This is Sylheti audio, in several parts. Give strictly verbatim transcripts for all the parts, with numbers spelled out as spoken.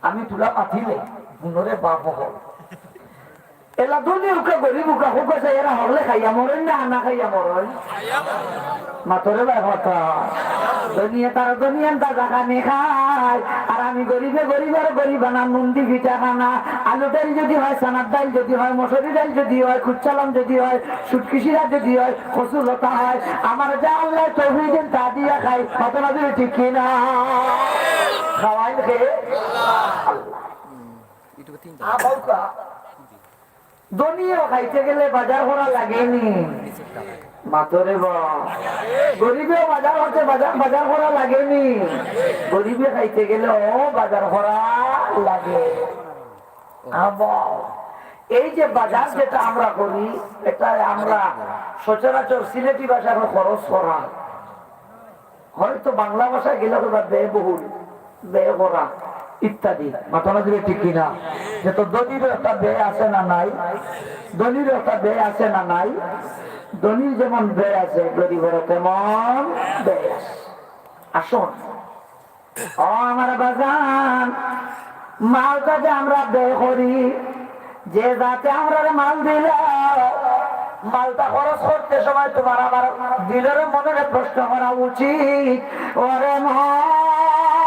আমি তুলা মাতিলে, হুনরে বাপ হল। এলা ধনী উকা, গরিব উকা, হোক আছে, এরা হকলে খাইয়া মরইন না, না খাইয়া মরইন? মাতরে ভাই কথা। ধনীয়ে তার ধনীয়ান তা জাগা নি খায়, আর আমি গরিবে গরিব আর গরিব আনা নুন দি পিঠা খানা, আলু ডাইল যদি হয়, চানার ডাইল যদি হয়, মসুরি ডাইল যদি হয়, কুচ্চালাম যদি হয়, শুটকি শিরা যদি হয়, কচু লতা হয়, আমার যা আল্লাহ তৌফিক দেন তা দিয়া খাই। মাতরে ঠিক কি না? খাওয়াইন কে? আল্লাহ। আ, বাউকা। ধনীও খাইতে গেলে বাজার করা লাগেনি? মাতরে বা। গরিবেও বাজার করতে বাজার, বাজার করা লাগেনি? গরিবে খাইতে গেলে ও বাজার করা লাগে। আ, বাউ। এই যে বাজার যেটা আমরা করি, এটা আমরা সচরাচর সিলেটি ভাষায় খরচ করা। হয়তো বাংলা ভাষায় গেলে কইবা ব্যয়বহুল, ব্যয় করা ইত্যাদি। মাতরে ঠিক কি না? যে তো ধনীরও একটা ব্যয় আছে না নাই? ধনীরও একটা ব্যয় আছে না নাই? ধনীর যেমন ব্যয় আছে, গরিবেরও তেমন ব্যয় আছে। আসুন, ও আমার বাজান, মালটা যে আমরা ব্যয় করি, যে জাতে আমরারে মাল দিলা, মালটা খরচ করতে সময় তুমার আমার দিলর মনরে প্রশ্ন করা উচিত, ওরে মন,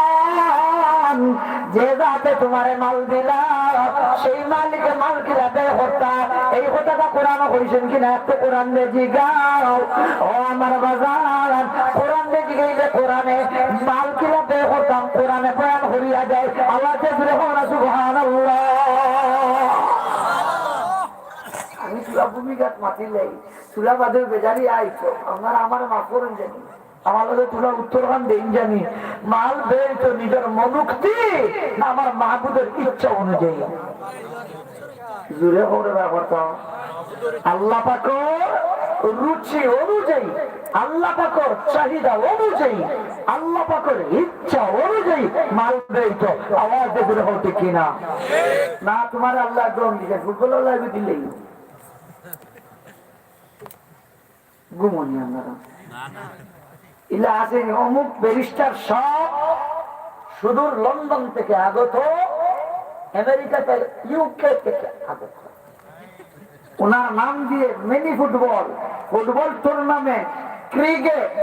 যে জাতে তুমারে মাল দিলা, সেই মালিকে মাল কিলা ব্যয় করতা? এই কথাটা কোরআনো কইছইন কিনা একটু কোরআনরে জিগাও। ও আমার বাজান, কোরআনরে জিগাইলে কোরআনে মাল কিলা ব্যয় করতাম, কোরআনে বয়ান করিয়া দেয়। আওয়াজে জুরে কও না সুবহানাল্লাহ। আমি তুলা ভূমিকাত মাতিলাই, তুলা বাদে বেজারি আইছো, আপনারা আমারে মাফ করইন জানি। আমার লগে তুলা উত্তরখান দেইন জানি। মাল ব্যয় তো নিজর মনোক্তি না আমার মাবুদর ইচ্ছা অনুযায়ী? জুরে কও রে বা কথা। আল্লাহ পাকর রুচি অনুযায়ী, আল্লাহ পাকর চাহিদা অনুযায়ী, আল্লাহ পাকর ইচ্ছা অনুযায়ী মাল ব্যয় তো। আওয়াজ দিয়া জুরে কও ঠিক কি না? না, তুমারে আল্লায় গম দিছে, ফুটবল আল্লায় দিলেই। ঘুমোনি আপনারা? ইলা আছে নি, অমুক ব্যারিস্টার সাব সুদূর লন্ডন থেকে আগত, আমেরিকা থেকে, ইউকে থেকে আগত। ওনার নাম দিয়ে mini football, football tournament, cricket,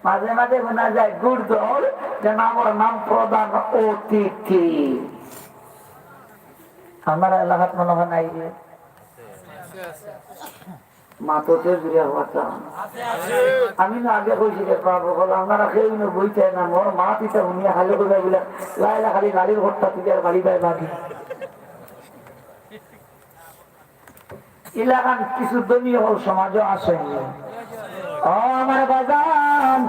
মাঝে মাঝে শোনা যায় গুড়দৌড়, যে নামর নাম প্রধান অতিথি। আমার এলাকাত মনে হয় নাই রে। মাততে জুড়িয়া কথা। আমি না আগে কইছি রে বাবা, বলো, আপনারা কেউ না বইতে না, মোর মা পিতা উনি হালে করে বলে, লাইলা খালি গাড়ির ঘরটা তুলে আর বাড়ি পায় বাড়ি। এলাকার কিছু ধনী হল সমাজও আছে। ও আমার বাজান,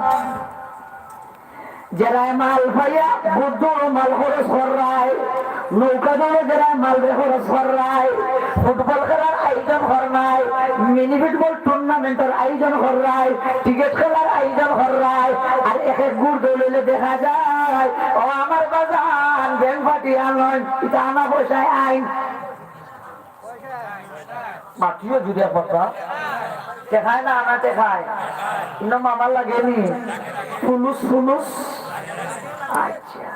যেরায় মাল পাইয়া গুড়দৌড়ো মাল খরচ কররায়, নৌকা দৌড়ো যেরায় মাল রে খরচ কররায়, ফুটবল খেলার আয়োজন কররায়, মিনি ফুটবল টুর্নামেন্টর আয়োজন কররায়, ক্রিকেট খেলার আয়োজন কররায়, আর এক এক গুড়দৌড় অইলে দেখা যায়, ও আমার বাজান, ব্যাংক ফাটিয়া নয়, ইটা আনা পয়সায় আইন। মাতিও জুড়ে কথা। টেকায় না আনা টেকায়? কিন্তু মামা লাগেনি। ফুলুস ফুলুস। আচ্ছা।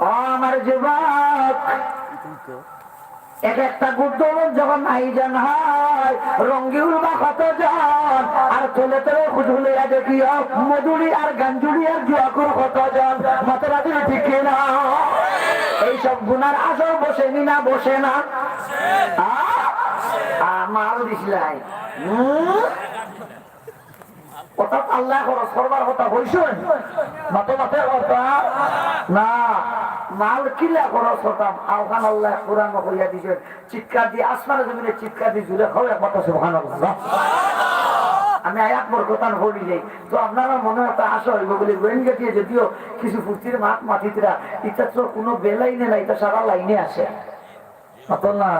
ও আমার যুবক, এক একটা গুড়দৌড় যখন আয়োজন হয়, রঙ্গিউল বা কতজন, আর তলে তলে খুঁজগুলিয়া দেখিও, মধুরি আর গাঞ্জুরি আর জুয়াকুর কতজন, মাতরা দিলে ঠিক কি না? এই সব গুনার আসর বসেনি না বসে না? আ? আ, মাল দিছিলাই। হুম? অর্থাৎ আল্লায় খরচ করবার কথা কইছইন, মাতো মাতে কথা না। মাল কিলা খরচ করতাম, অখান আল্লায় কোরআনো কইয়া দিছইন, চিৎকার দি আসমানে জমিনে চিৎকার দি জুড়ে কও একমাত্র সুবহানাল্লাহ। আমি আয়াত বরকতান পড়ি যাই, তো আপনারা মনে একটা আশা হইব বলে গোয়েন্দা দিয়ে যদিও কিছু ফুর্তির মাত মাতিতরা, ইটা তো কোনো বেলাইনে না, ইটা সারা লাইনে আছে। অত না।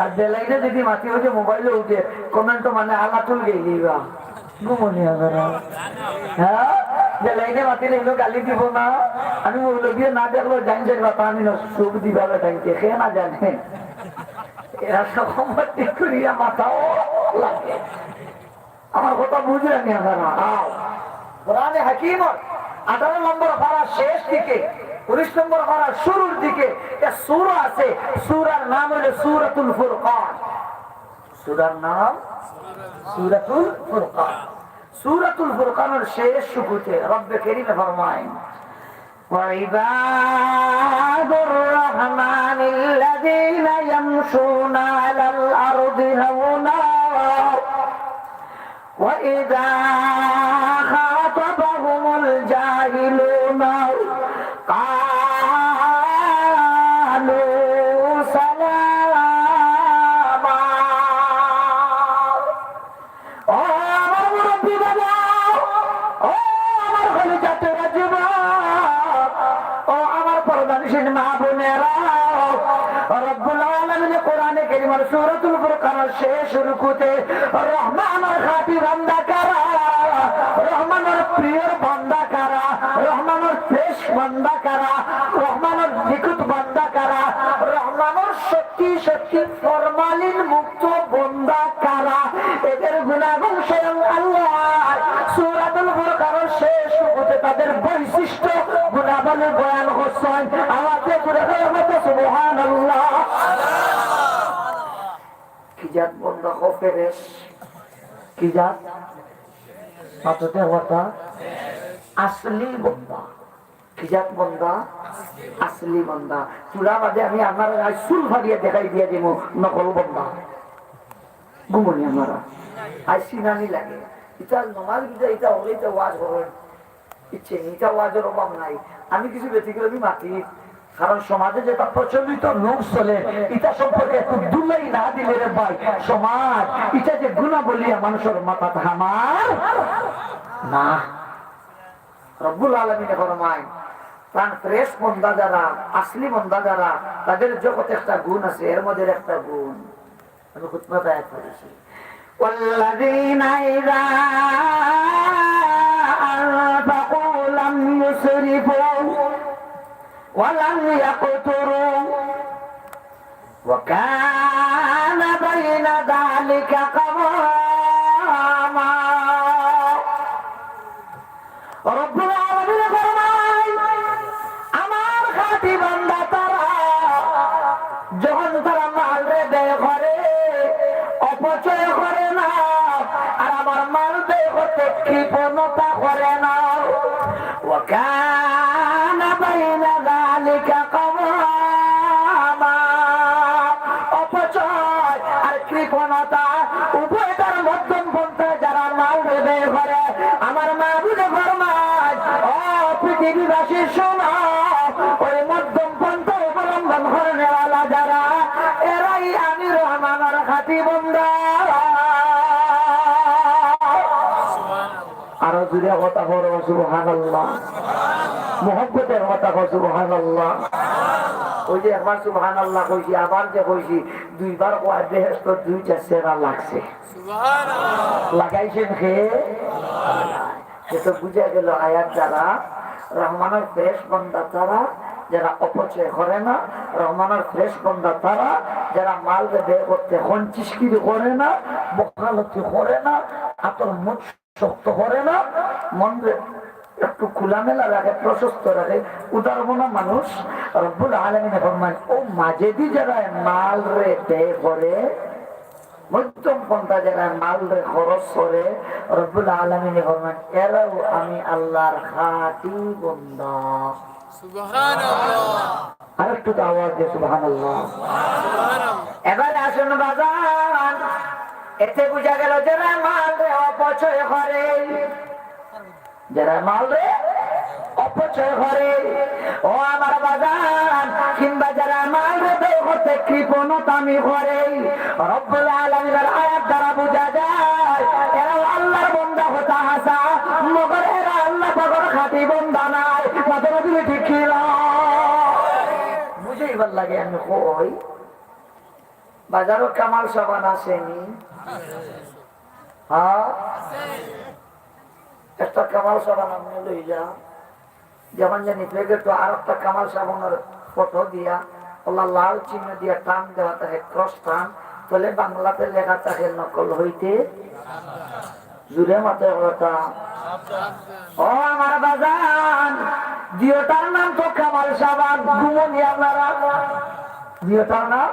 আর বেলাইনে যদি মাতি হইতে মোবাইলে উঠে, কমেন্ট মানে আলাতুল গেলি বা। ঘুমনি আপনারা। হ্যাঁ? বেলাইনে মাতিলে এগুলো গালি দিব না। আমি মৌলবীয়ে না দেখলো জানি জানি বা পানি না সুখ দিবা বেটাইতে। সে না জানে। এরা সব ঠিক করিয়া মাথাও লাগে। আমার কথা বুঝলেন নি আপনারা? আও। কোরআনে হাকিমর আঠারো নম্বর পারা শেষ দিকে, উনিশ নম্বর পারা শুরুর দিকে এক সূরা আছে, সূরার নাম হলো সূরাতুল ফুরকান। সূরার নাম সূরাতুল ফুরকান। সূরাতুল ফুরকানের শেষ রুকুতে রব্বে করিমে ফরমাইন, وعباد الرحمن الذين يمشون على الأرض هونا وإذا خاطبهم الجاهلون قالوا سلاما। ও আমার মুরব্বি বাবা, ও আমার কলিজার টুকরা যুবক, ও আমার পর্দানশীল মা বোনেরা, রব্বুল আলামিন কোরআনে কারীমের সূরাতুল ফুরকানের শেষ রুকুতে রহমানের খাঁটি বান্দা কারা, রহমানের প্রিয় বান্দা কারা, রহমানের ফ্রেশ বান্দা কারা, রহমানের নিখুঁত বান্দা কারা, রহমানের সত্যি সত্যি ফরমালিন মুক্ত বান্দা কারা, এদের গুণাগুণ স্বয়ং আল্লাহ সূরাতুল ফুরকানের শেষ রুকুতে তাদের বৈশিষ্ট্য গুণাবলী বয়ান করছেন। আওয়াজে জোরে বলো সুবহানাল্লাহ। কি জাত বান্দা? ফ্রেশ। কি জাত? মাতুতে কথা। আসলি বান্দা। কি জাত বান্দা? আসলি বান্দা। চুলা বাদে আমি আমার আজ চুল ফাড়িয়া দেখাই দিয়া দিব নকল বান্দা। ঘুমনি আমরা। আজ সিনানি লাগে। ইটা নমাজ বিদা, ইটা হলে ইটা ওয়াজ হবে। ইচ্ছে নেই, ইটা ওয়াজের অভাব নাই। আমি কিছু ব্যতিক্রমী মাতি, কারণ সমাজে যেটা প্রচলিত লোক চলে, ইটা সম্পর্কে একটু দুলাই না দিলে রে ভাই, সমাজ ইটা যে গুণাবলী মানুষের মাথাত হামার না। রব্বুল আলামিনে ফরমায়, তান ফ্রেশ বান্দা যারা, আসলি বান্দা যারা, তাদের জগতে একটা গুণ আছে, এর মধ্যে একটা গুণ। আমি খুতবাতে আয়াত পড়েছি। والذين إذا أنفقوا لم يسرفوا ولم يقتروا وكان بين ذلك قواما। রব্বুল আলামিন ফরমায়, আমার খাঁটি বান্দা তারা, যখন তারা মালরে ব্যয় করে, অপচয় করে না, আর আমার মাল ব্যয় করতে কৃপণতা করে না। وكان بين ذلك قواما। অপচয় আর কৃপণতা উভয়টার মধ্যম পন্থায় যারা মালরে ব্যয় করে, আমার মাবুদে ফরমায়, ও পৃথিবীবাসী শোনো, ওই মধ্যম পন্থা অবলম্বন করনেওয়ালা যারা, এরাই আমি রহমানের খাঁটি বান্দা। আরো জোরে কথা বলো, সুবহানাল্লাহ। মহব্বতে কথা কও, সুবহানাল্লাহ। ওই যে একবার সুবহানাল্লাহ কইছি, আবার যে কইছি, দুইবার কওয়ায় বেহেশতর দুইটা চেরা লাগছে। লাগাইছেন কে? এ তো বুঝা গেল আয়াত দ্বারা রহমানের ফ্রেশ বান্দা তারা, যারা অপচয় করে না, রহমানের ফ্রেশ বান্দা তারা, যারা মালরে ব্যয় করতে খঞ্চিসকিরি করে না, বখালতি করে না, আতর মুখ শক্ত করে না, মনরে একটু খোলামেলা রাখে, প্রশস্ত রাখে, উদারমনা মানুষ। রব্বুল আলামিনে ফরমায়, ও মাঝেদি যারা মালরে ব্যয় করে, মধ্যম পন্থা যারা মালরে খরচ করে, রব্বুল আলামিনে ফরমায়, এরাও আমি আল্লাহর খাঁটি বান্দা। সুবহানাল্লাহ। আরেকটু তো আওয়াজ দিয়ে সুবহানাল্লাহ। এবার আসুন বাজান, এতে বুঝা গেল যারা মালরে অপচয় করে, যারা মালরে অপচয় করে, ও আমার বাজান, কিংবা যারা মালরে ব্যয় করতে কৃপণতামি করে, রব্বুল আলামিনের আয়াত দ্বারা বুঝা যায়, এরাও আল্লাহর বান্দা কথা হাছা, মগর এরা আল্লাহ পাকর খাঁটি বান্দা নায়। মাথার উপরে ঠিক কি না? বুঝাইবার লাগে আমি কই, বাজারো কামাল সাবান আছে নি? হ্যাঁ? একটা কামাল সাবান আপনে লইলা, যেমন জানি প্যাকেটো আর একটা কামাল সাবানের ফটো দিয়া, ওলা লাল চিহ্ন দিয়া টান দেওয়া থাকে, ক্রস টান, তাহলে বাংলাতে লেখা থাকে নকল হইতে। জুরে মাতে কথা। ও আমার বাজান, দুইটার নাম তো কামাল সাবান, ঘুমো নি আপনারা? দুইটার নাম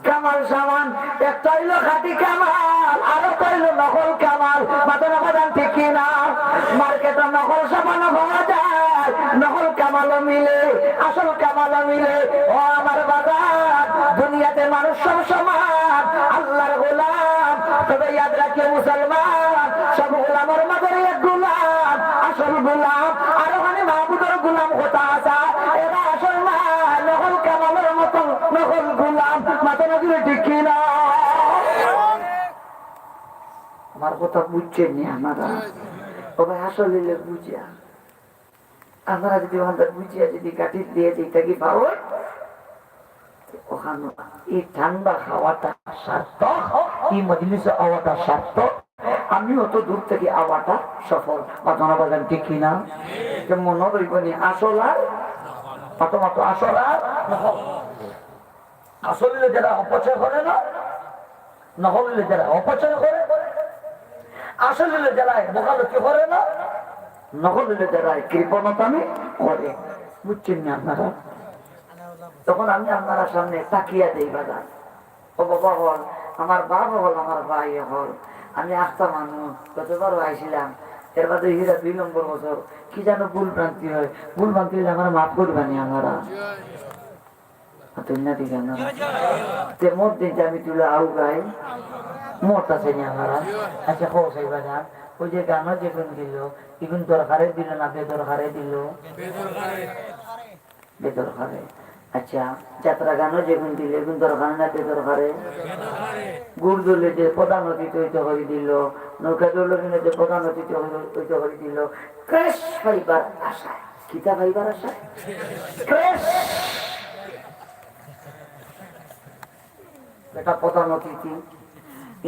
কামাল সাবান। একটা অইলো খাঁটি কামাল, আর একটা অইলো নকল কামাল। মাতো না বাজান, ঠিক কি না? মার্কেটো নকল সাবান পাওয়া যায়, নকল কামালও মিলে, আসল কামালও মিলে। ও আমার বাজান, দুনিয়াতে মানুষ সব সমান, আল্লাহর গোলাম। তবে ইয়াদ রাখিও মুসলমান, সব গোলামর মাঝে এক গোলাম, আসল গোলাম। আর ওখানে মাহবুদর গোলাম কথা আছে, এরা আসল না, নকল কামালর মতন নকল গোলাম। মাতো না, ঠিক কি না? আমার কথা বুঝছেন নি আপনারা? ও ভাই, আসল অইলে বুঝিয়া। আপনারা যদি ওখানটা বুঝিয়া যদি গাঠিত দিয়া যাইতা কি পারো, ওখানে এই ঠান্ডা হাওয়াটা সার্থক, এই মজলিসে আওয়াটা সার্থক। আমি অত দূর থেকে আওয়াটা সফল। মাতো না বাজান, ঠিক কি না? যে মনে রইব নি আসল আর মাতো মাতো আসল আর নকল। আসল অইলে যারা অপচয় করে না, নকল অইলে যারা অপচয় করে, আসল অইলে যারা বখালতি করে না, নকল অইলে যারা কৃপণতামি করে। বুঝছেন না আপনারা? তখন আমি আপনারা সামনে তাকিয়া দেই বাজান। ও বাবা হল, আমার বাপ হল, আমার ভাই হল, আমি আস্তা মানুষ, গতবারও আইছিলাম, এর বাদে হীরা দুই নম্বর বছর, কি জানো ভুল ভ্রান্তি হয়, ভুল ভ্রান্তি হইলে আমার মাফ করবানি আপনারা। আর তুমি না ঠিক না? তে মোর দিন যে আমি তুলে আউ গাই, মোর কাছে নিয়ে আপনারা। আচ্ছা, কও সাইবা যান, ওই যে গানও যেগুন দিল, এগুন দরকারে দিল না বেদরকারে দিল? বেদরকারে। আচ্ছা, যাত্রা গানও যেগুন দিল, এগুন দরকারে না বেদরকারে? গুড় দলে যে প্রধান অতিথি হইতে করে দিল, নৌকা দৌড়ের যে প্রধান অতিথি হইতে করে দিল, ক্রেশ পাইবার আশায়। কিতা পাইবার আশায়? ক্রেশ। বেটা প্রধান অতিথি,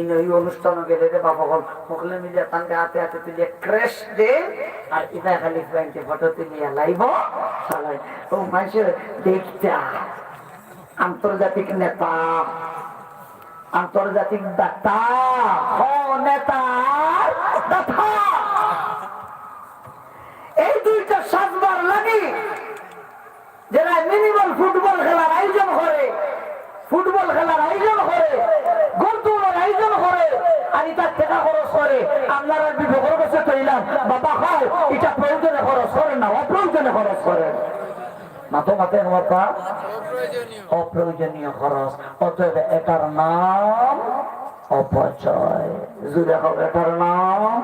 ইনো এই অনুষ্ঠান গেলে রে বাবা হল, হকলে মিলিয়া তানকে হাতে হাতে তুলিয়া ক্রেশ দে, আর ইবায় খালি ফ্রেন্ডে ফটো তুলিয়া লাইব, চালাই। ও মানুষের দেখতা, আন্তর্জাতিক নেতা, আন্তর্জাতিক দাতা, হ নেতার দাতা। এই দুইটা সাজবার লাগি যারা মিনিবল ফুটবল খেলার আয়োজন করে, ফুটবল খেলার আয়োজন করে, গোল দৌড়ের আয়োজন করে, আর ইটা টেকা খরচ করে, আপনারা বিবেকর কাছে কইলাম, বাবা খাও, ইটা প্রয়োজনে খরচ করেন না, অপ্রয়োজনে খরচ করেন। মাতো মাতো কথা, অপ্রয়োজনীয় খরচ। অতএব এটার নাম অপচয়। জুরে কও, এটার নাম,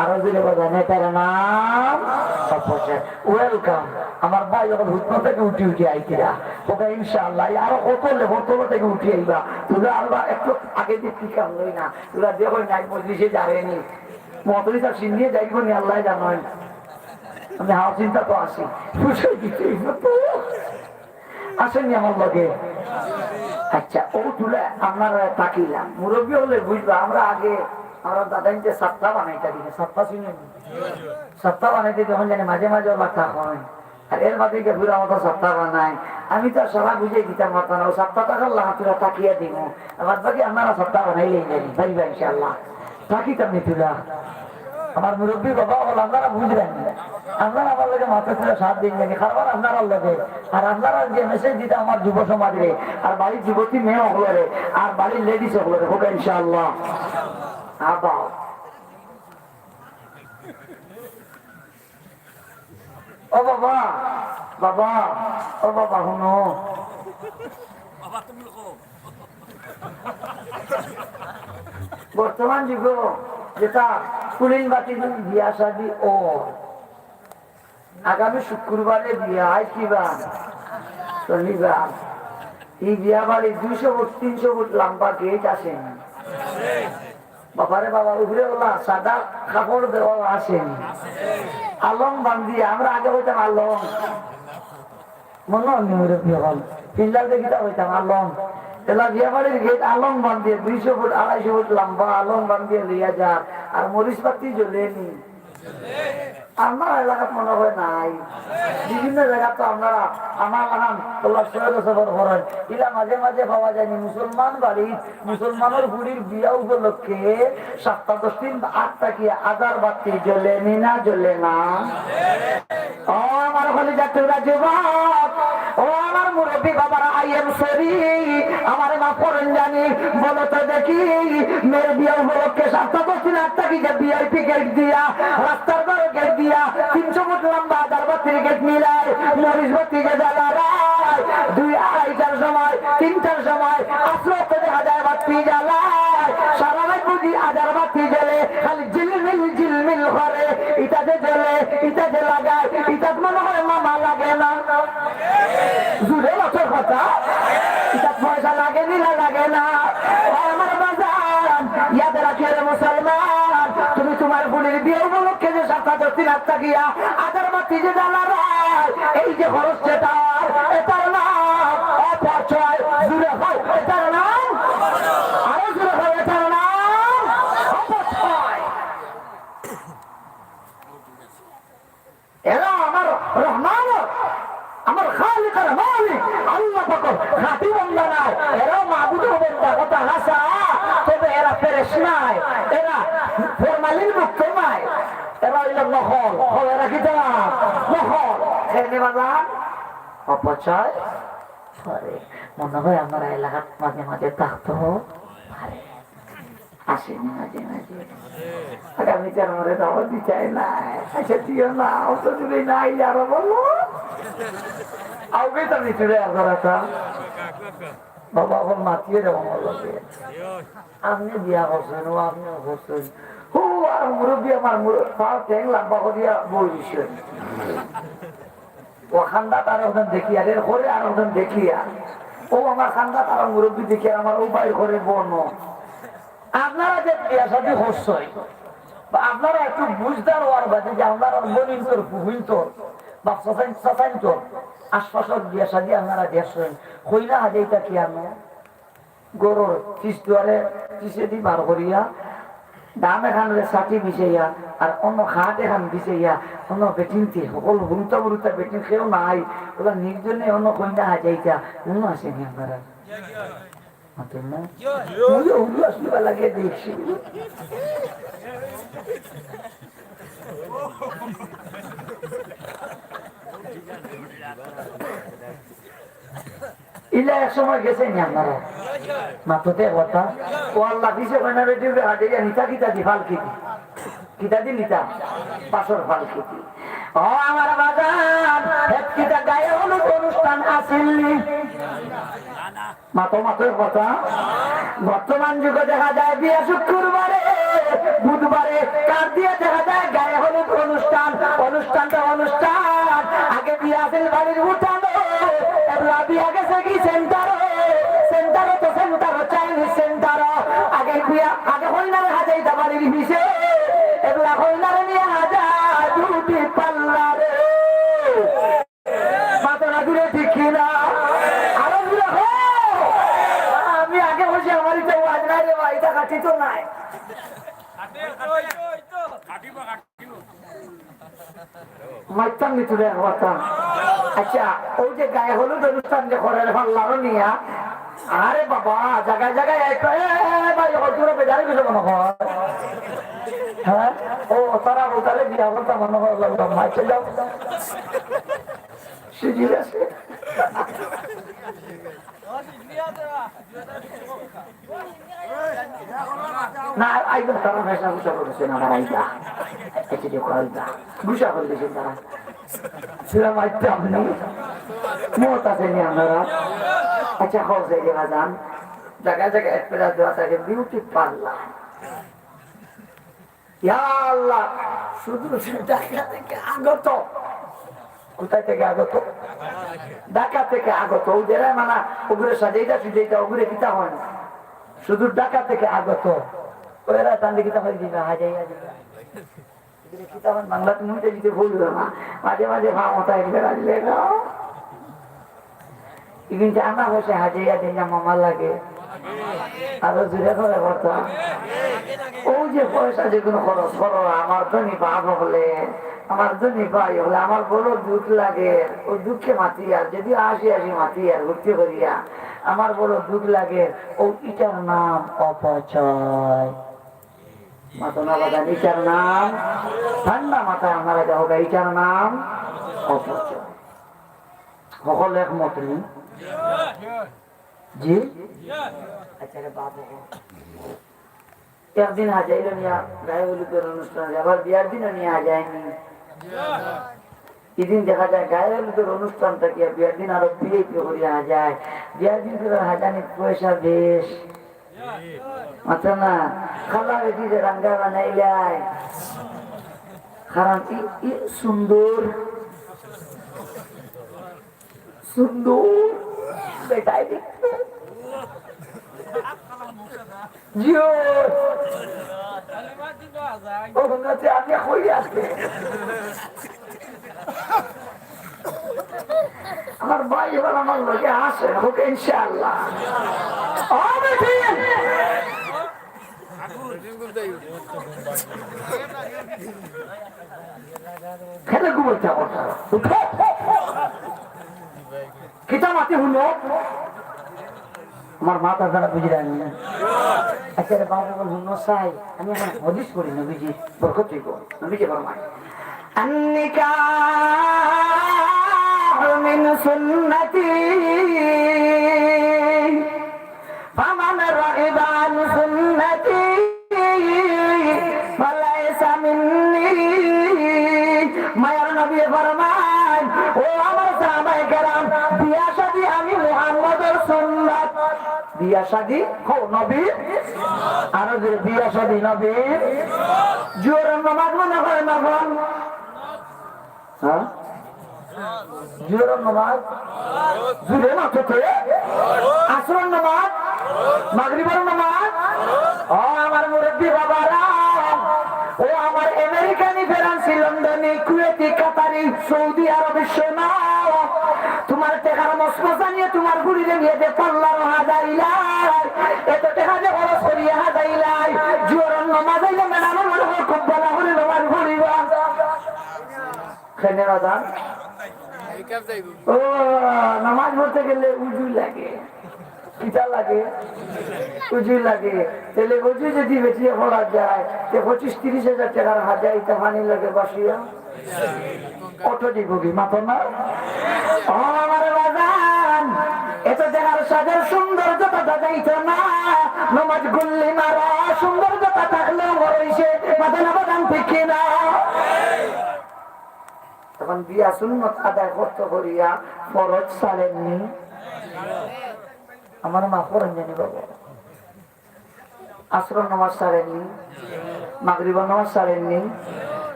আরো জুরে বলেন, এটার নাম অপচয়। ওয়েলকাম। আমার ভাই অখন হুতমা থাকি উঠি উঠি আইতিরা। ওকে ইনশাআল্লাহ, এই আরো কত লেভেল তলা থাকি উঠি আইবা। তোরা আল্লাহ একটু আগে দিয়ে কি কাম লই না। তোরা দেখো নাই মজলিসে যাবেনি। মতলি তার সিন্ধিয়ে যাইব নি আল্লাহ জানেন। আমি হাওয়া চিন্তা তো আছি। বুঝাই দিতে হইব তো। আছেন নি আমার লগে? আচ্ছা, ও তুলে আপনারা তাকিলাম। মুরব্বী হলে বুঝবা, আমরা আগে, আমরা দাদাইনতে সাত্তা বানাইতা দিকে, সাত্তা শুনেন? সাত্তা বানাইতে যখন জানি মাঝে মাঝে ওলা তা হয়। আর এর বাদে গিয়ে ঘুরা মতো সাত্তা বানাই। আমি তো আর সারা বুঝে দিতাম পারতাম না, ও সাত্তা টাকার লাগা তুলে তাকিয়ে দিব। আর বাদ বাকি আপনারা সাত্তা বানাইলেই জানি, পারিবা ইনশাআল্লাহ। থাকি তো মিথুলা। আমার মুরব্বী বাবা হল, আপনারা বুঝলেন। আপনারা আমার লগে মাথা তুলে সাথ দিন জানি, কারণ আপনারা লগে। আর আপনারা যে মেসেজ দিতে আমার যুব সমাজরে, আর বাড়ির যুবতী মেয়ে হকলরে, আর বাড়ির লেডিস হকলরে, হোক ইনশাআল্লাহ। আবাও। ও বাবা, বাবা, ও বাবা, হুনো। বর্তমান যুগ যেটা কুলিন বাতি বিয়া শাদী ও আগামী শুক্রবারে বিয়া, আজ কি বার? শনিবার। এই বিয়া বাড়ি দুইশো ফুট, তিনশো ফুট লম্বা গেট আছে। বাবারে বাবা, উপরে ওলা সাদা কাপড় দেওয়া আছে। আলম বান্ধিয়া, আমরা আগে হইতাম আলম। মনে হয় নি মুরব্বী হল? পিল্লার দেখি তো হইতাম আলম। এলা বিয়া বাড়ির গেট আলম বান্ধিয়া, দুইশো ফুট, আড়াইশো ফুট লম্বা আলম বান্ধিয়া লইয়া যার। আর মরিচ বাতি জ্বলেনি। আমার এলাকাত মনে হয় নাই। বিভিন্ন জায়গাত তো আপনারা আমার লাখান আল্লাহ সহজ সফর করেন। ইলা মাঝে মাঝে পাওয়া যায়নি মুসলমান বাড়ি, মুসলমানর বুড়ির বিয়া উপলক্ষে সপ্তাহ দশ দিন আগ থাকি আজার বাতি জ্বলে নি না, জ্বলে না? ও আমার কলিজার টুকরা যুবক, ও আমার মুরব্বী বাবারা, I am sorry, আমারে মাফ করইন জানি। বলো তো দেখি, মেয়ের বিয়া উপলক্ষে সপ্তাহ দশ দিন আগ থাকি যে ভিআইপি গেট দিয়া, রাস্তার ধারে গেট দিয়া, তিনশো ফুট লম্বা আজার বাতির গেট মিলায়, মরিচ বাতি যে জ্বালায়, দুই আড়াইটার সময়, তিনটার সময়, আসর তো দেখা যায় বাতি জ্বালায়, সারা রাইত বুঝি আজার বাতি জ্বলে, খালি ঝিলমিল ঝিলমিল করে, ইটা যে জ্বলে, ইটা যে লাগায়, ইটাত মনে হয় মামা লাগে না। জুরে মাতর কথা, ইটাত পয়সা লাগে নি না লাগে না? ও আমার বাজান, ইয়াদ রাখিও রে মুসলমান, তুমি তুমার ফুড়ির বিয়া উপলক্ষে যে সপ্তাহ দশ দিন আগ থাকিয়া আজার বাতি যে জ্বালায়, এই যে খরচ যেটার, এটার নাম অপচয়। জুরে কও, এটার নাম, আরো জুরে কও, এটার নাম অপচয়। এরা আমার রহমান, আমার খালিক আর মালিক, আল্লাহ পাকর খাঁটি বান্দা নায়। এরা মাবুদর বান্দা, কথা হাছা, তবে এরা ফ্রেশ নায়, এরা ফরমালিন মুক্ত নায়। এরা অইল নকল। কও, এরা কিতা? নকল। এমনে বাজান অপচয় করে। মনে হয় আমার এলাকাত মাঝে মাঝে থাকতো পারে। আসেনি মাঝে মাঝে। আগামীতে আমারে দাওয়াত দিতে চায় না। আচ্ছা, দিও না, অত দূরে নাই, আরো বলো। আউগে তো ভিতরে আবার আসা। বাবা, এখন মাতিয়ে দেবো আমার লগে। আপনে বিয়া করছেন, ও আপনেও করছেন। ও আর মুরব্বী আমার মুরব্বী, পাও ঠ্যাং লম্বা করিয়া বই দিছে। ও খান্দাত আর একজন দেখিয়া, এর ঘরে আর একজন দেখিয়া। ও আমার খান্দাত আর মুরব্বী দেখিয়া, আমার ও ভাইর ঘরে বনো। আপনারা যে বিয়া শাদী করছইন, বা আপনারা একটু বুঝদার অওয়ার বাদে যে আপনারা বইনতর, ফুফুইনতর, বা চাচাইন, চাচাইনতর, আশপাশর বিয়া শাদী আপনারা দেখছইন, কইনা হাজাইতা কিয়ানো? ঘরর পিছ দুয়ারে পিছেদি বার করিয়া, ডান খানরে ছাতি বিছাইয়া, আর অন্য খাট এখান বিছাইয়া, অন্য বেটিন্তে, হকল হুরুতা বুরুতা বেটিন কেউ নাই, ওলা নির্জনে অন্য কইনা হাজাইতা, অন্য আসেনি আপনারা? মাতুন না? মুইও হুরু আসলে বা লাগে দেখছি। ইলা এক সময় গেছে নি আপনারা? মাতুতে কথা। ও আল্লাহ, কিসে কইনা বেটি উঠে হাটে গিয়া নিতা কিতা দি ফালকি দি? কিতা দি নিতা? পাঁচশর ফালকি দি। ও আমার বাজান, হেত কিতা গায়ে হলুদ অনুষ্ঠান আছিল নি? মাতো, মাতো কথা। বর্তমান যুগে দেখা যায় বিয়া শুক্রবারে, বুধবারে, কার দিয়া দেখা যায় গায়ে হলুদ অনুষ্ঠান। অনুষ্ঠানটা অনুষ্ঠান। আগে বিয়া আছিল বাড়ির উঠানো, এবলা বিয়া গেছে কি সেন্টারো, সেন্টারো তো সেন্টারো, চাইনিজ সেন্টারো। আগে বিয়া, আগে কইনারে হাজাইতা বাড়ির পিছে, এবলা কইনারে নিয়া হাজায় বিউটি পার্লারে। মাতো না জুরে, ঠিক কি না? আরো জুরে কও। আমি আগে কইছি আমার ইটা ওয়াজ নাই রে ভাই, ইটা খাটি তো নাই। মারতাম নি তুলে এক মারতাম। আচ্ছা, ওই যে গায়ে হলুদ অনুষ্ঠান যে করে পার্লারো নিয়া, আরে বাবা, জাগায় জাগায় এক, এ, এ, এ, ভাই, হজুরে বেজারে কিছু মনে হয়। হ্যাঁ? ও, তারা বোতালে বিয়া করতে মনে হয়, আল্লাহ, আল্লাহ, মাইকে যাও। সুযোগ আছে। না, আইবা, তারা ফেসা গুসা করেছে না, আমার আইবা। এসে যে কইবা, গুসা করে দিয়েছেন তারা। ছিলাম আইতে আপনি। মত আছে নি আপনারা? আচ্ছা, হোক, যাই রে বাজান। জায়গায় জায়গায় এক পেলা দেওয়া থাকে, বিউটি পার্লার। ইয়া আল্লাহ, শুধু ঢাকা থেকে আগত। কোথায় থেকে আগত? ঢাকা থেকে আগত। ও যারা মানে ওগুলো সাজাইতা, সুজাইতা, ওগুলো কিতা হয় না। শুধু ঢাকা থেকে আগত। ওরা তাহলে কিতা হয় দিবা, হাজাই হাজাই। এগুলো কিতা হয়, বাংলাতে মুখে দিতে ভুল হলো না। মাঝে মাঝে ভাব হতা এগুলো রাখলে না। কিন্তু আমার বসে হাজাইয়া দিন না মামা লাগে। আরো জুরে করে কথা। ও যে পয়সা যেগুন খরচ করো, আমার ধনী বাপ অকলে, আমার ধনী ভাই অকলে, আমার বড় দুখ লাগে। ও দুঃখে মাতিয়ার, যদি হাসি হাসি মাতিয়ার, ফুর্তি করিয়া, আমার বড় দুখ লাগে। ও ইটার নাম অপচয়। মাতো না বাজান, ইটার নাম ঠান্ডা মাথায় আপনারা যাও, ইটার নাম অপচয়। হকল একমত নি? জি? আচ্ছা রে বাপ, হকল। একদিন হাজাইলো নিয়া গায়ে হলুদের অনুষ্ঠান, আবার বিয়ার দিনও নিয়া হাজায়নি। ইদিন দেখা যায় গায়ে হলুদের অনুষ্ঠান থাকিয়া বিয়ার দিন আরো ভিআইপি করিয়া হাজায়। বিয়ার দিন করে হাজানি পয়সা বেশ। আচ্ছা না, খালা বেটি যে রাঙ্গা বানাইলাই। কারণ ই, ই সুন্দর, সুন্দর বেটাই দেখতে। জিও। ও, উন্নতি আমি কই আছে। আমার ভাই এবার আমার লগে আছে, হোক ইনশাআল্লাহ। ও, বেটি। খেলে ঘুমাইতে আমার তারা। উঠো। কিতা মাতে হুনো? আমার মা তার দ্বারা বুঝি রাখি না। আচ্ছা রে বাবা, বল হুনো চাই। আমি এখন হদিস করি না, বুঝি? বরকত হইব। নবীজি ফরমায়, "আন-নিকাহু মিন সুন্নতি, ফামান রাগিবা আন সুন্নতি ফালাইসা মিন্নি।" মায়ার নবী ফরমায়, "ও আমার সাহাবায়ে কেরাম, বিয়া শাদী আমি মুহাম্মদর সুন্নত।" বিয়া শাদী, হো নবী, আরো জোরে, বিয়া শাদী নবী। জোহরর নামাজ মনে হয় না বল? হ্যাঁ? জোহরর নামাজ? জোরে না তো তে? আসরর নামাজ? মাগরিবর নামাজ? ও আমার মুরব্বি বাবারা, ও আমার আমেরিকানি, ফরাসি, লন্ডনি, কুয়েতি, কাতারি, সৌদি আরব, শোনো, তোমার টেকার মসমসা নিয়া তোমার ফুড়িরে নিয়া যে পার্লার হাজাইলাই, এত টেকা যে খরচ করিয়া হাজাইলাই, জোহরর নামাজ আইলে ম্যাডামর মনে হয় খুব ভালা করি নামাজ পড়িবা। কেনে বাজান? ও, নামাজ পড়তে গেলে উজু লাগে। কিতা লাগে? উজু লাগে। তাইলে উজু যদি বেটিয়ে পড়া যায়, তে পঁচিশ তিরিশ হাজার টেকার হাজার ইটা পানি লাগে বাসিয়া। অটো দিব কি মাতো না? ও আমার বাজান, এত টেকার সাজের সৌন্দর্যতা যাইতো না। নামাজ গুল্লি মারা, সৌন্দর্যতা থাকলেও মরইছে। মাতো না বাজান, ঠিক কি না? তখন বিয়া সুন্নত আদায় করতে করিয়া ফরজ ছাড়েননি। আমার মা পড়েন জানি বাবা। আসরর নামাজ ছাড়েননি, মাগরিবর নামাজ ছাড়েননি।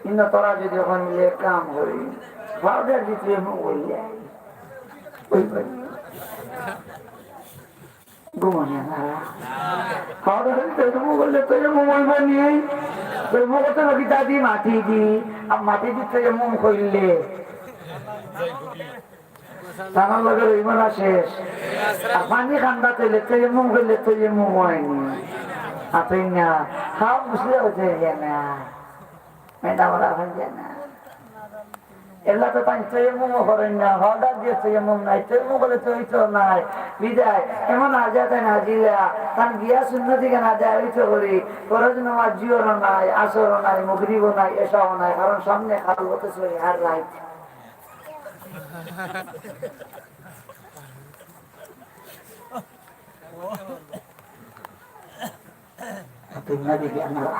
কিন্তু তোরা যদি ওখানে মিলে কাম করি, পাউডার দিতে মুখ বললে, ওই বাড়ি। ঘুমানি না। খাওয়া দাওয়া করলে তো এরকম করলে তো এরকম হইব নি। তো এরকম করতে নাকি দাদি মাটি দি, আর মাটি দি তো এরকম করলে। তানার লগে রইব না শেষ। আর পানি খান্দা তৈলে তো এরকম করলে তো এরকম হয়নি। আপনি না, খাওয়া বুঝলে হতে যায় না। ম্যাডাম, ওরা হয়ে যায় না। এলা তো তাই তৈমুমও করেন না, হঠাৎ দিয়ে তৈমুম নাই, তৈমুম বলে তো হইতো নাই। বিদায়, এমন হাজা তাই নাজিলা, তান বিয়া সুন্নতি কেন আদায় হইতো করি, ফরজ নামাজ জুহরও নাই, আসরও নাই, মাগরিবও নাই, এশাও নাই, কারণ সামনে কাল হতে সহি আর রাইত। তুমি না দেখি আমরা।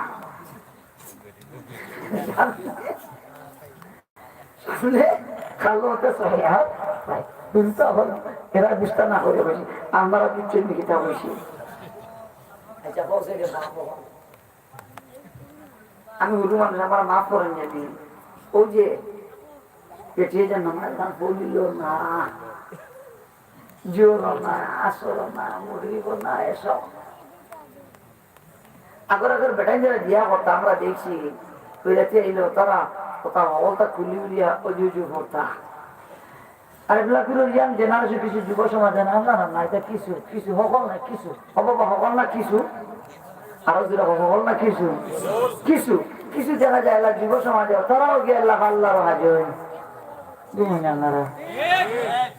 শুনে কালো হতে চাই, হ্যাঁ? তুমি তো এখন এরা বুঝতে না করে বসে, আমরা দিচ্ছেন কিতা বসে। আচ্ছা, বলছে যে বাপ বাবা। আমি হুজুর মানুষ, আমার মাফ করেন জানি। ওই যে পেটে যে নামাজ কাম পড়িল না, জোহর না, আসর না, মাগরিব না, এশা। আগর আগর বেটাইন যারা বিয়া করতা, আমরা দেখছি, ওই রাতে আইলো, তারা কথা হকলতা খুলি উলিয়া অজু উজু করতা। আর এগুলা পুরো ইয়াং জেনারেশন, কিছু যুব সমাজে না, না, না, না, এটা কিছু, কিছু হকল না, কিছু। ও বাবা, হকল না, কিছু। আরো জোরে কও, হকল না কিছু? কিছু, কিছু দেখা যায় এলা যুব সমাজে, তারাও গিয়া এলা পাল্লারও হাজে অইন। দুই মনে আপনারা।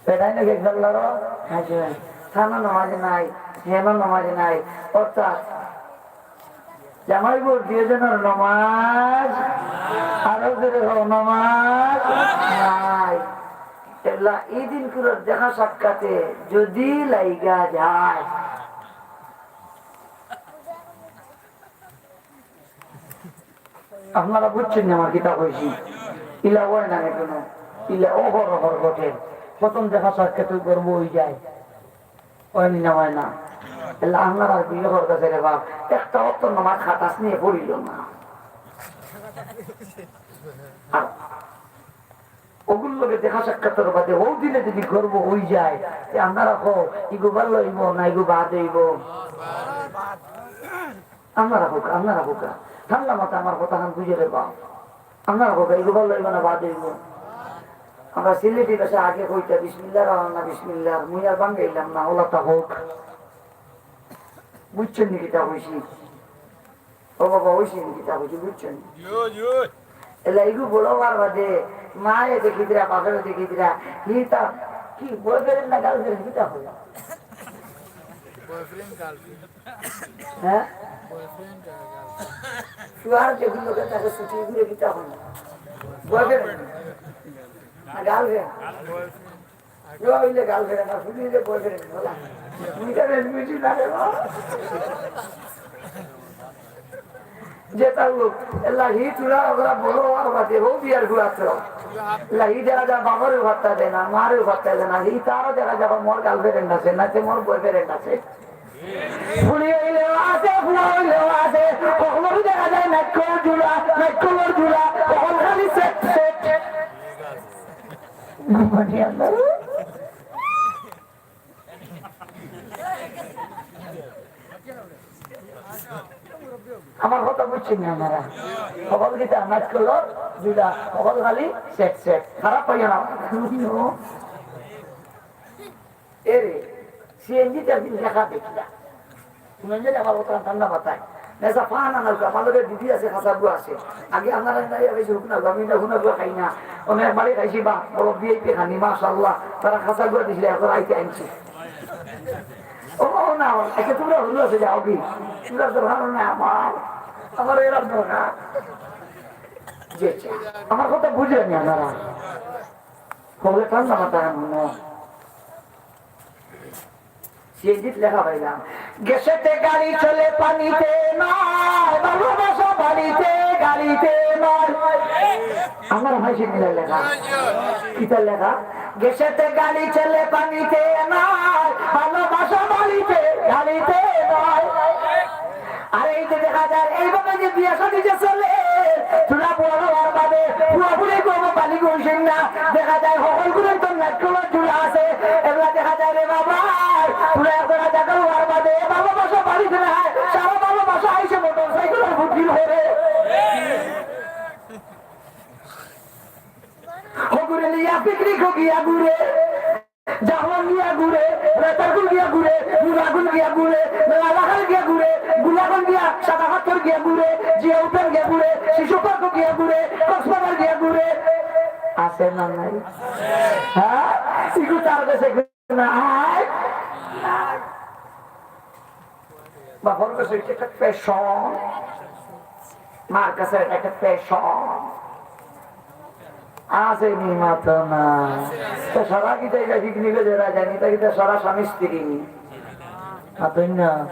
বেটাইন না গিয়া পাল্লারও হাজে অইন। তানও নমাজ নাই, হেনও নমাজ নাই। অর্থাৎ জামাই বউ দুইজনর নমাজ, আরো জোরে কও, নমাজ নাই। এলা ই দিনকুরর দেখা সাক্ষাতে যদি লাইগা যায়, আপনারা বুঝছইন নি আমার কিতা কইছি? ইলা অয় না নি কুনু, ইলা অহরহ ঘটে। প্রথম দেখা সাক্ষাতে গর্ব অই যায়, অয় নি না, অয় না? এলা আপনারা আর বিয়ে করতা চাইলে বা একটা অক্ত নমাজ খাতাস নিয়া পড়িল না। আর অগুর লগে দেখা সাক্ষাতর বাদে অউ দিনে যদি গর্ব অই যায়, তে আপনারা কও, ইগু ভালা অইবো না ইগু বাদ অইবো? আপনারা কউক্কা, আপনারা কউক্কা। ঠান্ডা মাথায় আমার কথাখান বুঝে রে বাপ। আপনারা কউক্কা, ইগু ভালা অইবো না বাদ অইবো? আমরা সিলেটি ভাষায় আগে কইতা, "বিসমিল্লাহ রহমান না বিসমিল্লাহ", মুই আর বাঙ্গাইলাম না, অলাতা কউক। বুঝছইন নি কিতা কইছি? ও বাবা, অইছে নি কিতা কইছি, বুঝছইন নি? এলা ইগু বড় অওয়ার বাদে মায়ে দেখিতরা, বাপেও দেখিতরা, হি তা কি boyfriend না girlfriend কিতা কয়? Boyfriend, girlfriend। হ্যাঁ? Boyfriend আর girlfriend। ফুয়ার যেগুন লোকে তাকে ছুটি ঘুরে কিতা কয়? Boyfriend না girlfriend? Girlfriend। ফুয়া অইলে girlfriend, আর ফুড়ি অইলে boyfriend, বুঝলা? Boyfriend বুঝি না রে বাবা। যেতা অউক, এলা হি থুড়া অগুরা বড় অওয়ার বাদে, হউ বিয়ার ফুয়া তো। এলা হি দেখা যায় বাবারেও পাত্তা দেয় না, মারেও পাত্তা দেয় না, হি তারও দেখা যায় মোর girlfriend আছে, না তে মোর boyfriend আছে। ফুড়ি অইলেও আছে, ফুয়া অইলেও আছে, হকলরউ দেখা যায় নাইক্কলর জুড়া, নাইক্কলর জুড়া, হকল খালি set, set। মানে আল্লাহ। আমার কথা বুঝছইন নি আপনারা? হকল কিতা নাইক্কলর জুড়া, হকল খালি set, set। খারাপ পাইও না। এরে, সিএনজিত একদিন লেখা দেখিলা। হুনইন নি আমার কথা ঠান্ডা মাথায়। নেশা পান না নাউক্কা, আমার লগে দিদি আছে, খাসা গুয়া আছে। আগে আপনারা নাই, আগে হুকুন না, আমি ইতা হুনা গুয়া খাই না। আমি একবারই খাইছি বা, বড় ভিআইপি খানি, মাশাআল্লাহ। তারা খাসা গুয়া দিছিল, এখন আইতে আনছি। ও, ও না, আচ্ছা, তোমরা হুজুর আছে, যাও কি? তোমরা তো ভালো না, আমার, আমার এরা দরকার। জি, আচ্ছা। আমার কথা বুঝলেন নি আপনারা? বলে, ঠান্ডা মাথায় হুনো। সিএনজিত লেখা পাইলাম, "গ্যাসেতে গাড়ি চলে, পানিতে নয়, ভালোবাসা বাড়িতে, গাড়িতে নয়।" আমার ভাই সেদিন লেখা, কিতা লেখা? "গ্যাসেতে গাড়ি চলে, পানিতে নয়, ভালোবাসা বাড়িতে, গাড়িতে নয়।" আর এই যে দেখা যায়, এইভাবে যে বিয়া শাদী যে চলে, থুড়া বড় অওয়ার বাদে, পুয়াপুড়ি কোনো বালিগ অইছইন না, দেখা যায়, হকলগুলোর তো নাইক্কলর জুড়া আছে, এগুলা দেখা যায় রে বাবা, থুড়া একজনা জাগা অওয়ার বাদে, ভালোবাসা বাড়িত নাই, সারা ভালোবাসা আইছে মোটরসাইকেলর ফুটির ঘরে। হগুরে লিয়া পিকনিক গিয়া ঘুরে। জাফলং গিয়া ঘুরে, রেতারগুল গিয়া ঘুরে, মুরাগুল গিয়া ঘুরে, মেলাবাখাল গিয়া ঘুরে, গুলাগন গিয়া, সাদা পাথর গিয়া ঘুরে, জিয়া উদ্যান গিয়া ঘুরে, শিশু পার্ক গিয়া ঘুরে, কক্সবাজার গিয়া ঘুরে। আছে না নাই? হ্যাঁ? ইগু তার কাছে নাই। বাপর কাছে এটা একটা passion, মার কাছে এটা একটা passion। আছে নি মাথা না? তো সারা কিতা এটা পিকনিকে যারা জানি, তা কিতা সারা স্বামী স্ত্রী নি? মাতইন না।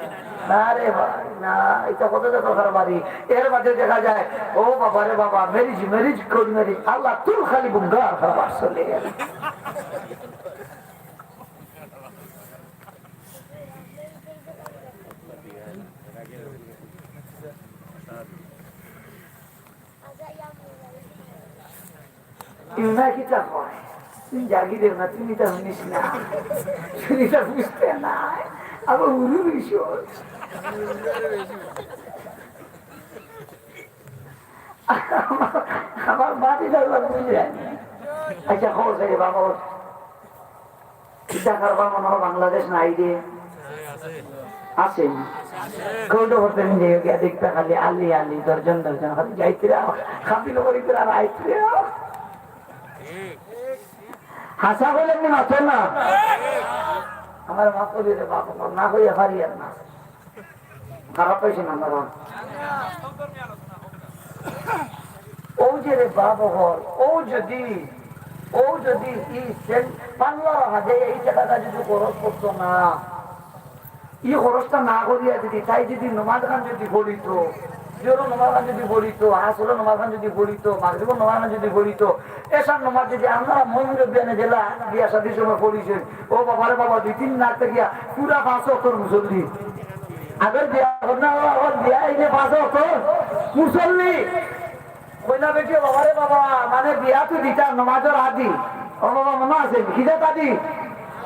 না রে ভাই, না, এটা কত যে দরকার বাড়ি। এর বাদে দেখা যায়, ও বাবা রে বাবা, marriage, marriage, court marriage, আল্লাহ তুল খালি বুঙ্গার খাবার চলে গেল। ইমা কিতা কয়? তুই জাগি দেও না, তুমি তো শুনিস না। তুমি তো বুঝতে না। আবার উরু বিষয়। আমার বাড়ি যাওয়ার বুঝে। আচ্ছা, খবর থেকে বাবা, ওর কিতা কারবার মনে হয় বাংলাদেশ নাই রে? আছে। কোর্ট করতে নিয়ে গিয়া দেখতে খালি আলি আলি, দর্জন দর্জন, খালি যাইতরা, খাতিল করিতরা আর আইতরা। হাছা কইলে নি মাতো না। আমার মাফ করি দে বাপ, না কইয়া পারি আর না। খারাপ পাইছে না, দাঁড়াও। ও যে রে বাপ হল, ও যদি, ও যদি ই সেন-, পার্লার হাজে এই টাকাটা যদি খরচ করতো না, ই খরচটা না করিয়া যদি, তাই যদি নমাজ খান যদি পড়িতো, জোহরর নমাজ খান যদি পড়িতো, আসরর নমাজ খান যদি পড়িতো, মাগরিবর নমাজ খান যদি পড়িতো, এশার নমাজ যদি আপনারা মহিলা বিয়ানে জেলা বিয়া শাদির সময় পড়িছেন, ও বাবারে বাবা, দুই তিন লাখ টাকা পুরা পাঁচ ওয়াক্তর মুসল্লি। আগর বিয়া, না, আগর বিয়া, এই যে পাঁচ ওয়াক্তর মুসল্লি। কইনা বেটি, বাবারে বাবা, মানে বিয়া তো দিতা নমাজর আদি। ও বাবা, মনো আছে? কিতা আদি?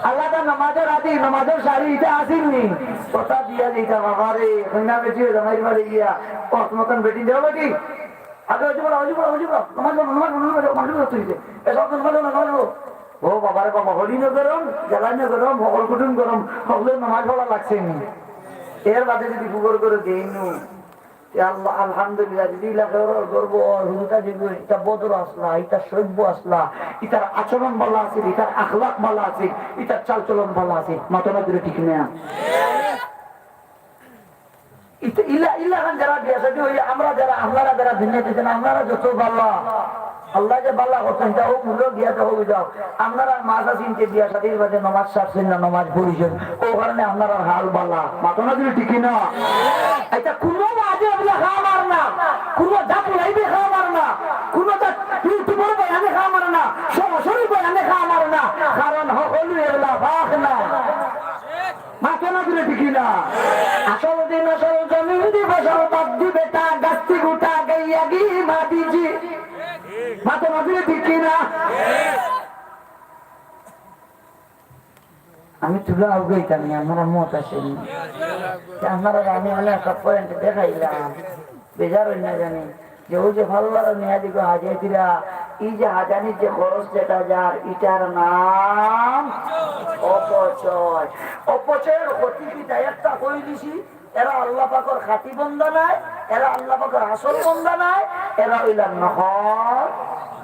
আল্লাহ তা নমাজর আদি, নমাজর শাড়ি ইতা আছিল নি? কথা দিয়া দিতা বাবারে, কইনা বেটি জামাইর বাড়ি গিয়া, ও তোমার বেটি দেও বেটি। আগে ওই যে বলো, ওই যে বলো, ওই যে বলো, নমাজ পড়ো, নমাজ পড়ো, নমাজ পড়ো, মাগরিব হতে হইছে। এ সব নমাজ পড়ো, নমাজ পড়ো। ও বাবারে বাবা, হরিণ গরম, জ্বালানি গরম, হকল কুটুম গরম, হকলে নমাজ পড়া লাগছে নি। এর বাদে যদি ফুকর করে দেই নু, এ আল্লাহ, আলহামদুলিল্লাহ, যদি এলাকা ওরা গর্ব হয়, হুজুরটা যে বলে, এটা বদর আসলা, এটা সভ্য আসলা, এটার আচরণ ভালা আছে, এটার আখলাক ভালা আছে, এটার চালচলন ভালা আছে, মাথা না দিলে ঠিক না। ইতে ইলা, ইলা খান যারা বিয়া শাদী হইয়া, আমরা যারা, আপনারা যারা দুনিয়াতে আছেন, আপনারা যত ভালা, আল্লাহ যে ভালা করছেন, তা ও মূল্য দিয়া তো হয়ে যাও। আপনারা মাথা চিনতে বিয়া শাদীর বাদে নমাজ ছাড়ছেন না, নমাজ পড়ছেন, ও কারণে আপনারা হাল ভালা। মাথা না দিলে ঠিক না। এটা কোনো বাজে এগুলা খাওয়া মার না, কোনো জাত লাইবে খাওয়া মার না, কোনো জাত ইউটিউবর বয়ানে খাওয়া মার না, সরাসরি বয়ানে খাওয়া মার না, কারণ হকলু এগুলা ভাগ না। মাথা না দিলে ঠিক না। আসল দিন আসল জমিন দি ফসল বাদ দি বেটা গাস্তি গুটা গাইয়া গি মাদিজি। মাথা না দিলে ঠিক না। আমি তুলা উগাইতাম না, আমার মত আছে নি। তে আপনারা আমি অনেক একটা পয়েন্ট দেখাইলাম, বেজার হই না জানি। যে ও যে পার্লারো নিয়া দিগো হাজাই দিলা, এই যে হাজানির যে খরচ যেটা যার, ইটার নাম অপচয়। অপচয়ের ক্ষতি কিতা? একটা কই দিছি, এরা আল্লাহ পাকর খাঁটি বন্দা নাই, এরা আল্লাহ পাকর আসল বন্দা নাই, এরা হইলা নকল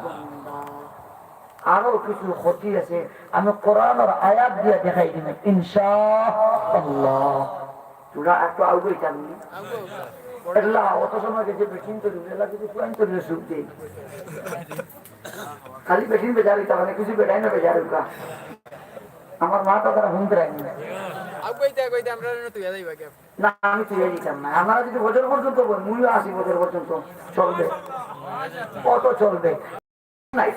বন্দা। আরো কিছু ক্ষতি আছে, আমি কোরআনর আয়াত দিয়া দেখাই দিমু, ইনশাআল্লাহ। তোরা একটু আউগই চান নি? এগুলা অত সময় গেছে বেটিন তো, এগুলা কিছু পুরান তো সুখ দেই। খালি বেটিন বেজার হইতা পারে, কিছু বেটাই না বেজার হইতা। আমার মা তো তারা হুনতে রাখেনি। আগুয়াইতে আগুয়াইতে আমরা না তুই যাইবা কি? না, আমি তুই দিতাম না। আমরা যদি বছর পর্যন্ত বই, মূল্য আশি বছর পর্যন্ত চলবে। কত চলবে? নাই।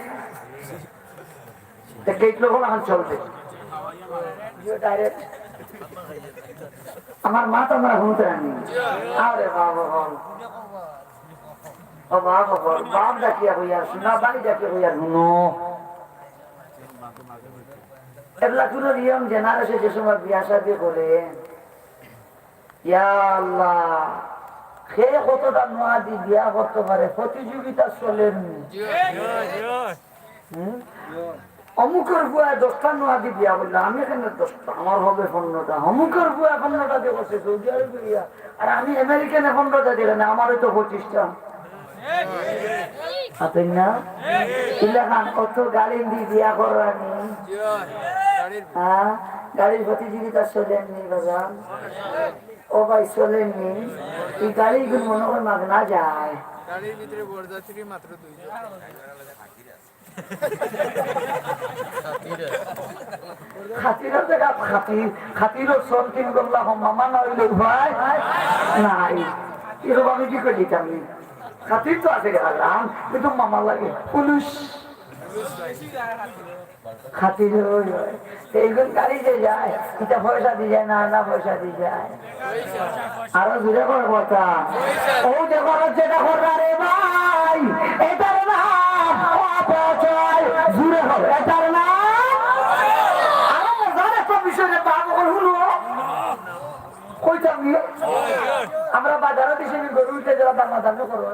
তে গেট লোক এখন চলবে। জিও ডাইরেক্ট। আমার মা তো আমরা হুনতে রাখেনি। আরে বাবা বল। ও বাবা বল। বাপ ডাকিয়া কইয়া, শোনা ভাই ডাকিয়া কইয়া, হুনো। এগুলা কোনো রিয়ং জেনারেশন যে সময় বিয়া শাদী করে, ইয়া আল্লাহ, কে কতটা নোয়া দি বিয়া করতে পারে, প্রতিযোগিতা চলের নি। হুম? অমুকের বুয়া দশটা নোয়া দি বিয়া করলে, আমি এখানে দশটা, আমার হবে পনেরোটা। অমুকের বুয়া পনেরোটা দিয়ে করছে সৌদি আরবে বিয়া, আর আমি আমেরিকানে পনেরোটা দিয়ে, আমার তো পঁচিশটা। আতেন না? ইলাখান কত গাড়ি দি বিয়া করলানি। হ্যাঁ? গাড়ির প্রতিযোগিতা চলের নি বাজান। ও ভাই, চলের নি। এই গাড়িগুলো মনে হয় মাগনা যায়। গাড়ির ভিতরে বরযাত্রী মাত্র দুইজন। খাতিরর জাগা খাতির, খাতিরর সন তিন গোল্লা হম মামা না হইলে উপায় নাই। এরকম আমি কি করে দিতাম নি? খাতির তো আছে গেলাম, কিন্তু মামা লাগে পুলিশ। খাতির হই হয়। তো এইগুন গাড়ি যে যায়, এটা পয়সা দিয়ে যায় না, না পয়সা দিয়ে যায়? আরো জোরে করে কথা। ও যে খরচ যেটা কররা রে ভাই, এটার নাম অপচয়। জোরে কর, এটার নাম। আরো মজার একটা বিষয় রে বাপ, ওগুলো হুনো। কইতাম গিয়ে, আমরা বাজারে দিছি গরু উঠে যারা দামাদামি করো,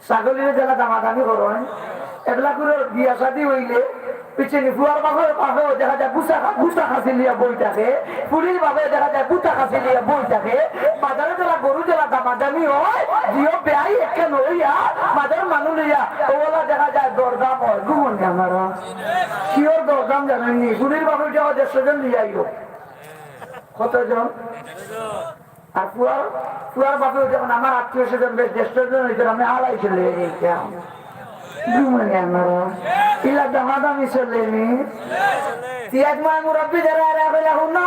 ছাগলের যারা দামাদামি করো, এগুলা করে বিয়া শাদী হইলে পিছে নি ফুয়ার বাপেও, বাপেও দেখা যায় বুতা, বুতা খাসি লইয়া বই থাকে, ফুড়ির বাপেও দেখা যায় বুতা খাসি লইয়া বই থাকে, বাজারো যেলা গরু যেলা দামাদামি অয়, দিও বেয়াই একটা লইয়া, বাজার মানুষ লইয়া, ওলা দেখা যায় দরদাম অয়, ঘুমন জানারা। কিওর দরদাম জানইন নি, ফুড়ির বাপেও দেখা যায় দেড়শো জন লইয়া আইও। কতজন? আর ফুয়ার, ফুয়ার বাপেও যখন আমার আত্মীয় স্বজন বেশ দেড়শো জন অইতো, আমি আড়াইশো লইয়া যাইতাম। ঘুমানি আপনারা। ইলা দামাদামি চলেনি। তিয়াজ মায় মুরব্বি যারা এরা কইলা, "হুনো,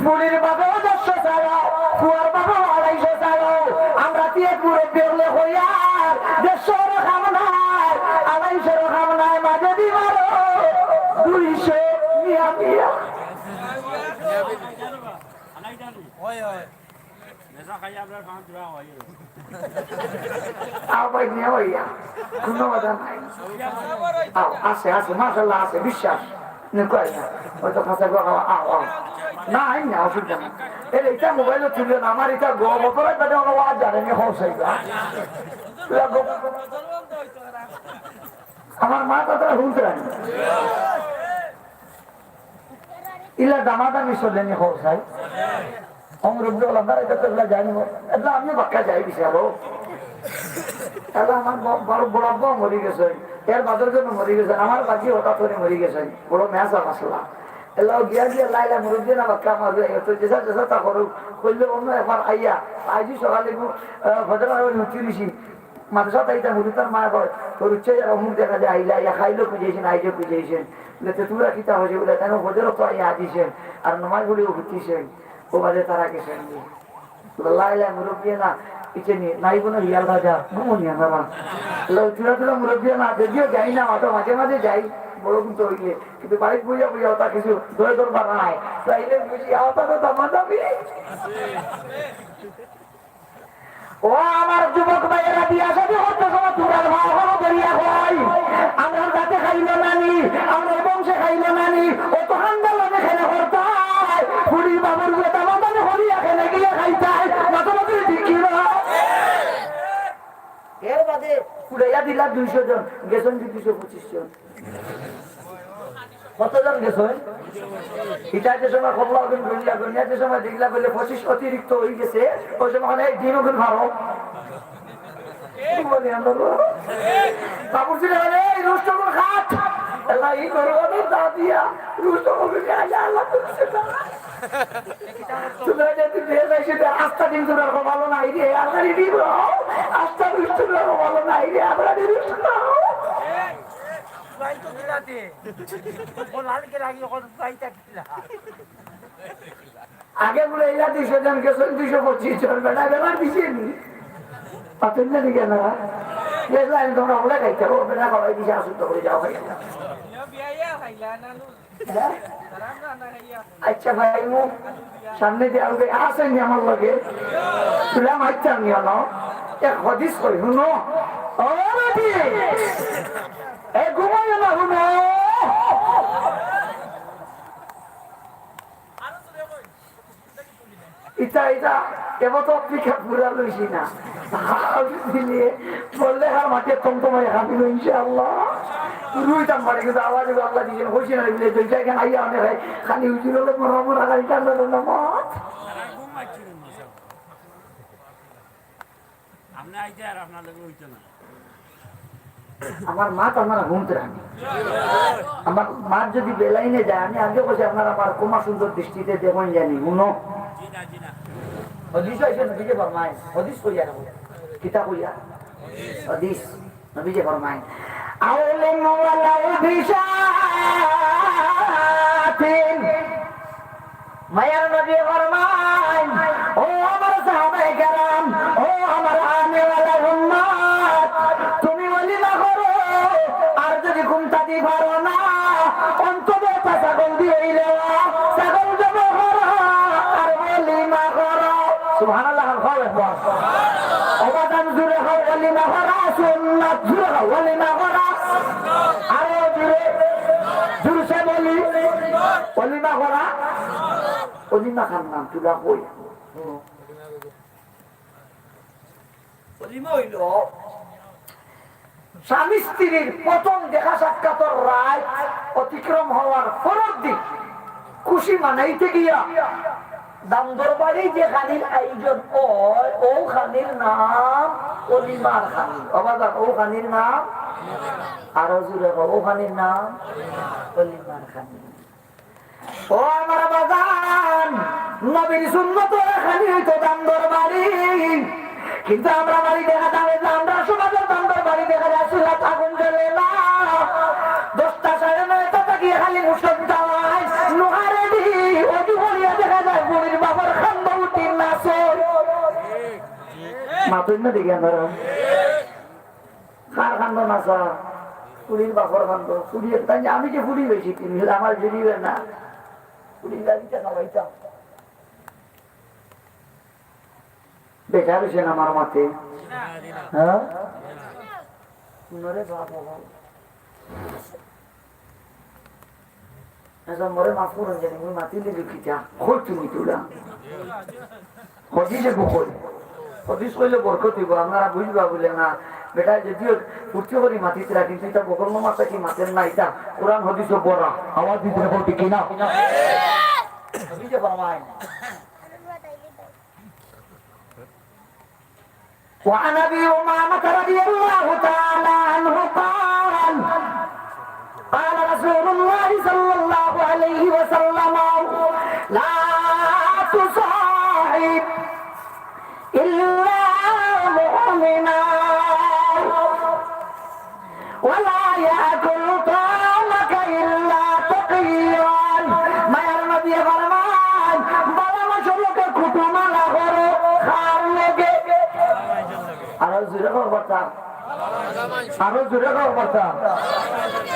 ফুড়ির বাপেও দেড়শো চাইলো, ফুয়ার বাপেও আড়াইশো চাইলো। আমরা তিয়াজ মুরব্বি অকলে কইয়ার, দেড়শোরও কাম নাই, আড়াইশোরও কাম নাই, মাঝে দি মারো, দুইশো মিয়া মিয়া।" অয়, অয়। নেশা খাইয়া আপনার কাম চূড়া হয়। আও ভাই, নিয়া অইয়া। কুনু কথা নাই। আও, আছে, আছে, মাশাআল্লাহ আছে, বিশ্বাস। নুকাই না। অয়তো খাসা গো, আও, আও, আও। না, আইন না, অসুবিধা নাই। এর ইটা মোবাইলো তুলিও না, আমার ইটা গো, বতরে বেটা অনো ওয়াজ জানে, আমি হউসাইবা। লাগো। আমার মা তো তারা হুনতে রাখে। ইলা দামাদামি চলেনি, হউসাই। অমর উদ্দল আমরা এটা তো এগুলা জানি না। এগুলা আমিও বাক্কা যাই বিচারো। এগুলা আমার ব-, বড়, বড় আব্বাও মরি গেছেন, এর বাদর জন্য মরি গেছেন, আমার বাকি হঠাৎ করে মরি গেছেন, বড় মেয়াসা মাসলা। এগুলাও গিয়া গিয়া লাইলা মুরব্বি না বাক্কা আমার, তো যেসা যেসা তা করুক, করলে অন্য একবার আইয়া, আইজি সকালে গু-, আহ, ফজর আগে উঠি দিছি। মাদ্রাসাত আইতাম, হুজুর তার মায় কয়, "তোর উচ্চ ইয়া অমুক দেখা যায়, আইলা, ইয়া খাইলো খুঁজেছেন, আইজো খুঁজেছেন।" বলে, "তো তোমরা কিতা হয়েছে?" বলে, "কেন ফজর তো আইয়া হাজিছেন, আর নমাজ পড়িও হুতিছেন, ও বাদে তারা গেছেন।" বলে, "লাই লাই মুরব্বী না, ইচ্ছে নি, নাই কোনো হিয়াল রাজা, ঘুমো নিয়া না বা।" বলে, "তোরা তোরা মুরব্বী না, যদিও যাই না, অত মাঝে মাঝে যাই, বড় কিন্তু হইলে, কিন্তু বাড়িত বইয়া বইয়া ওটা কিছু দয় দরবার নাই, তাইলে বুঝি, আওতা তো দামাদামি।" ও আমার যুবক ভাইয়েরা, বিয়া শাদী করতে সময় তোমরা ভাও ভাও করিয়া কই, "আমরার জাতে খাইলো নানি, আমরার বংশে খাইলো নানি, অত ঠান্ডা লাগে খেলে করতাই, ফুড়ি বাবুর বিয়ে দামাদামি করিয়া খেলে গিয়ে খাইতাই, মাথা মাথা ঠিক কি না?" এর বাদে ফুড়াইয়া দিলা দুইশো জন, গেছেন কি দুইশো পঁচিশ জন। কতজন গেছে? ইটা যে সময় খবলা ওগুন গনিয়া, গনিয়া যে সময় দেখলা বলে পঁচিশ অতিরিক্ত হয়ে গেছে, ওই সময় মানে এক দিন ওগুন ভালো। কি বলি আমরা গো? বাবুর্চি বলে, "এই রুষ্ট গুলো খাট।" এলা এই গরু ওদের দা দিয়া, রুষ্ট গুলো নিয়ে আইলে আল্লাহ করছে না। তোমরা যদি বের হয়েছে, আস্তা দিন তোমরা ভালো নাই রে, আমরা দিব। আস্তা দিন তোমরা ভালো নাই রে, আমরা দিব। জুয়াই তো দিলাতে। ও লালকে লাগি, ওখন জুয়াইটা দিলা। আগে বলে, "ইলা দুইশো জন গেছেন, দুইশো পঁচিশ জন, বেটা, বেটা দিছে নি?" পাতেন না দিকে না? দেখলে আমি তোমরা ওগুলো খাইতে হবে, বেটা, সবাই দিছে, আসুন তো করে যাও, ভাই। ইয়া বিয়া ইয়া খাইলা না, নু? হ্যাঁ? তারা না, না খাইয়া। আচ্ছা, ভাই, মু সামনে দিয়ে আসবে, আসেনি আমার লগে? তুলে মারতাম নি, অনো? এক হাদিস কই, হুনো। ও বেটি, এ ঘুমাইও না, হুনো। ইতা, ইতা, এবার তো পিক আপ পুরা লইছি না। হাল দিলে বললে হার মাঠে তমতমাই হাবিল ইনশাআল্লাহ। রুইতাম পারে, কিন্তু আওয়াজ হলো আল্লাহ দিয়েছেন, হইছে না, এগুলো দুইটা এখানে আইয়া অনেক হয়। খালি উজির হলে মরা মরা খালি টান টান না মত। আপনি আইতে আর আপনার লগে হইতো না। আমার মা তো আমার হুমতে রাখে। আমার মা যদি বেলাইনে যায়, আমি আগে বলছি, "আপনার আমার ক্ষমা সুন্দর দৃষ্টিতে দেখুন জানি, হুনো।" জি না, জি না। হদিস হয়েছে, নবীজি ফরমায়, হদিস কইয়া রাখো। কিতা কইয়া? হদিস। নবীজি ফরমায়, "আউলিম ওয়ালাউ বিশাতিন।" মায়ার নবী ফরমাইন, "ও আমার সাহাবায়ে কেরাম, ও আমার আনেওয়ালা উম্মত, তুমি ওলিমা করো, আর যদি কুন্তা দি পারো না, অন্তত একটা ছাগল দি অইলেও, ছাগল জবো করো, আর ওলিমা করো।" সুবহানাল্লাহ, আল্লাহু আকবার। অবাদান জুরে কও, ওলিমা করা সুন্নাত, জুরে কও, ওলিমা করা। আরো জুরে, জুরসে বলি, ওলিমা করা। ওলিমা খান নাম তুলা কই? ওলিমা অইলো, স্বামী স্ত্রীর প্রথম দেখা সাক্ষাতর রাত অতিক্রম হওয়ার পরের দিন খুশি মানাইতে গিয়া দাম দরবারি যে খানির আয়োজন অয়, ও খানির নাম অলিমার খানি। বাবা যান, ও খানির নাম, আরো জোরে কও, ও খানির নাম অলিমার খানি। ও আমার বাজান, নবীর সুন্নত অইলে খানি অইতো দাম দরবারি। কিন্তু আমরা বাড়ি দেখা যাবে যে আমরা সমাজের দাম দরবারি দেখা যায় চুলাত আগুন জ্বলে না। দশটা সাড়ে নয়টা থাকি খালি মুসুর দাওয়ায় নোহারে দি অজু করিয়া দেখা যায় বুড়ির বাবার খান্দ উঠি নাচে। মাতুন না দেখি আমরা। কার খান্দ নাচা? ফুড়ির বাপর খান্দ। ফুড়ি একটা যে আমি যে ফুড়ি হয়েছি, তুমি হলে আমার জুড়ি না। ফুড়ির গাড়িটা খাওয়াইতাম। বেকার হয়েছে না আমার মাতে? হ্যাঁ? হুনরে বাপ বাবা। আচ্ছা, মরে মাফ করুন জানি, মুই মাতিলে লিখিতা। কই তুমি তোরা? হদিসে বকল। হদিস কইলে বরকত হইব, আপনারা বুঝবা বলে না। বেটা যদিও ফুর্তি করি মাতিতরা, কিন্তু এটা বকল মামা কি মাতেন না, এটা কোরআন হদিসও বড়া। আওয়াজ দিতে হবে ঠিক কি না? হদিসে ফরমায়। وعن أبي أمامة رضي الله تعالى عنه قال، قال رسول الله صلى الله عليه وسلم: لا تصاحب إلا مؤمنا ولا يأكل طعامك إلا تقيا। মায়ার নবী ফরমান, ভালা মানষর লগে কুটুমা না করো, কার লগে? আরো জোরে কও কথা। আরো জোরে কও কথা।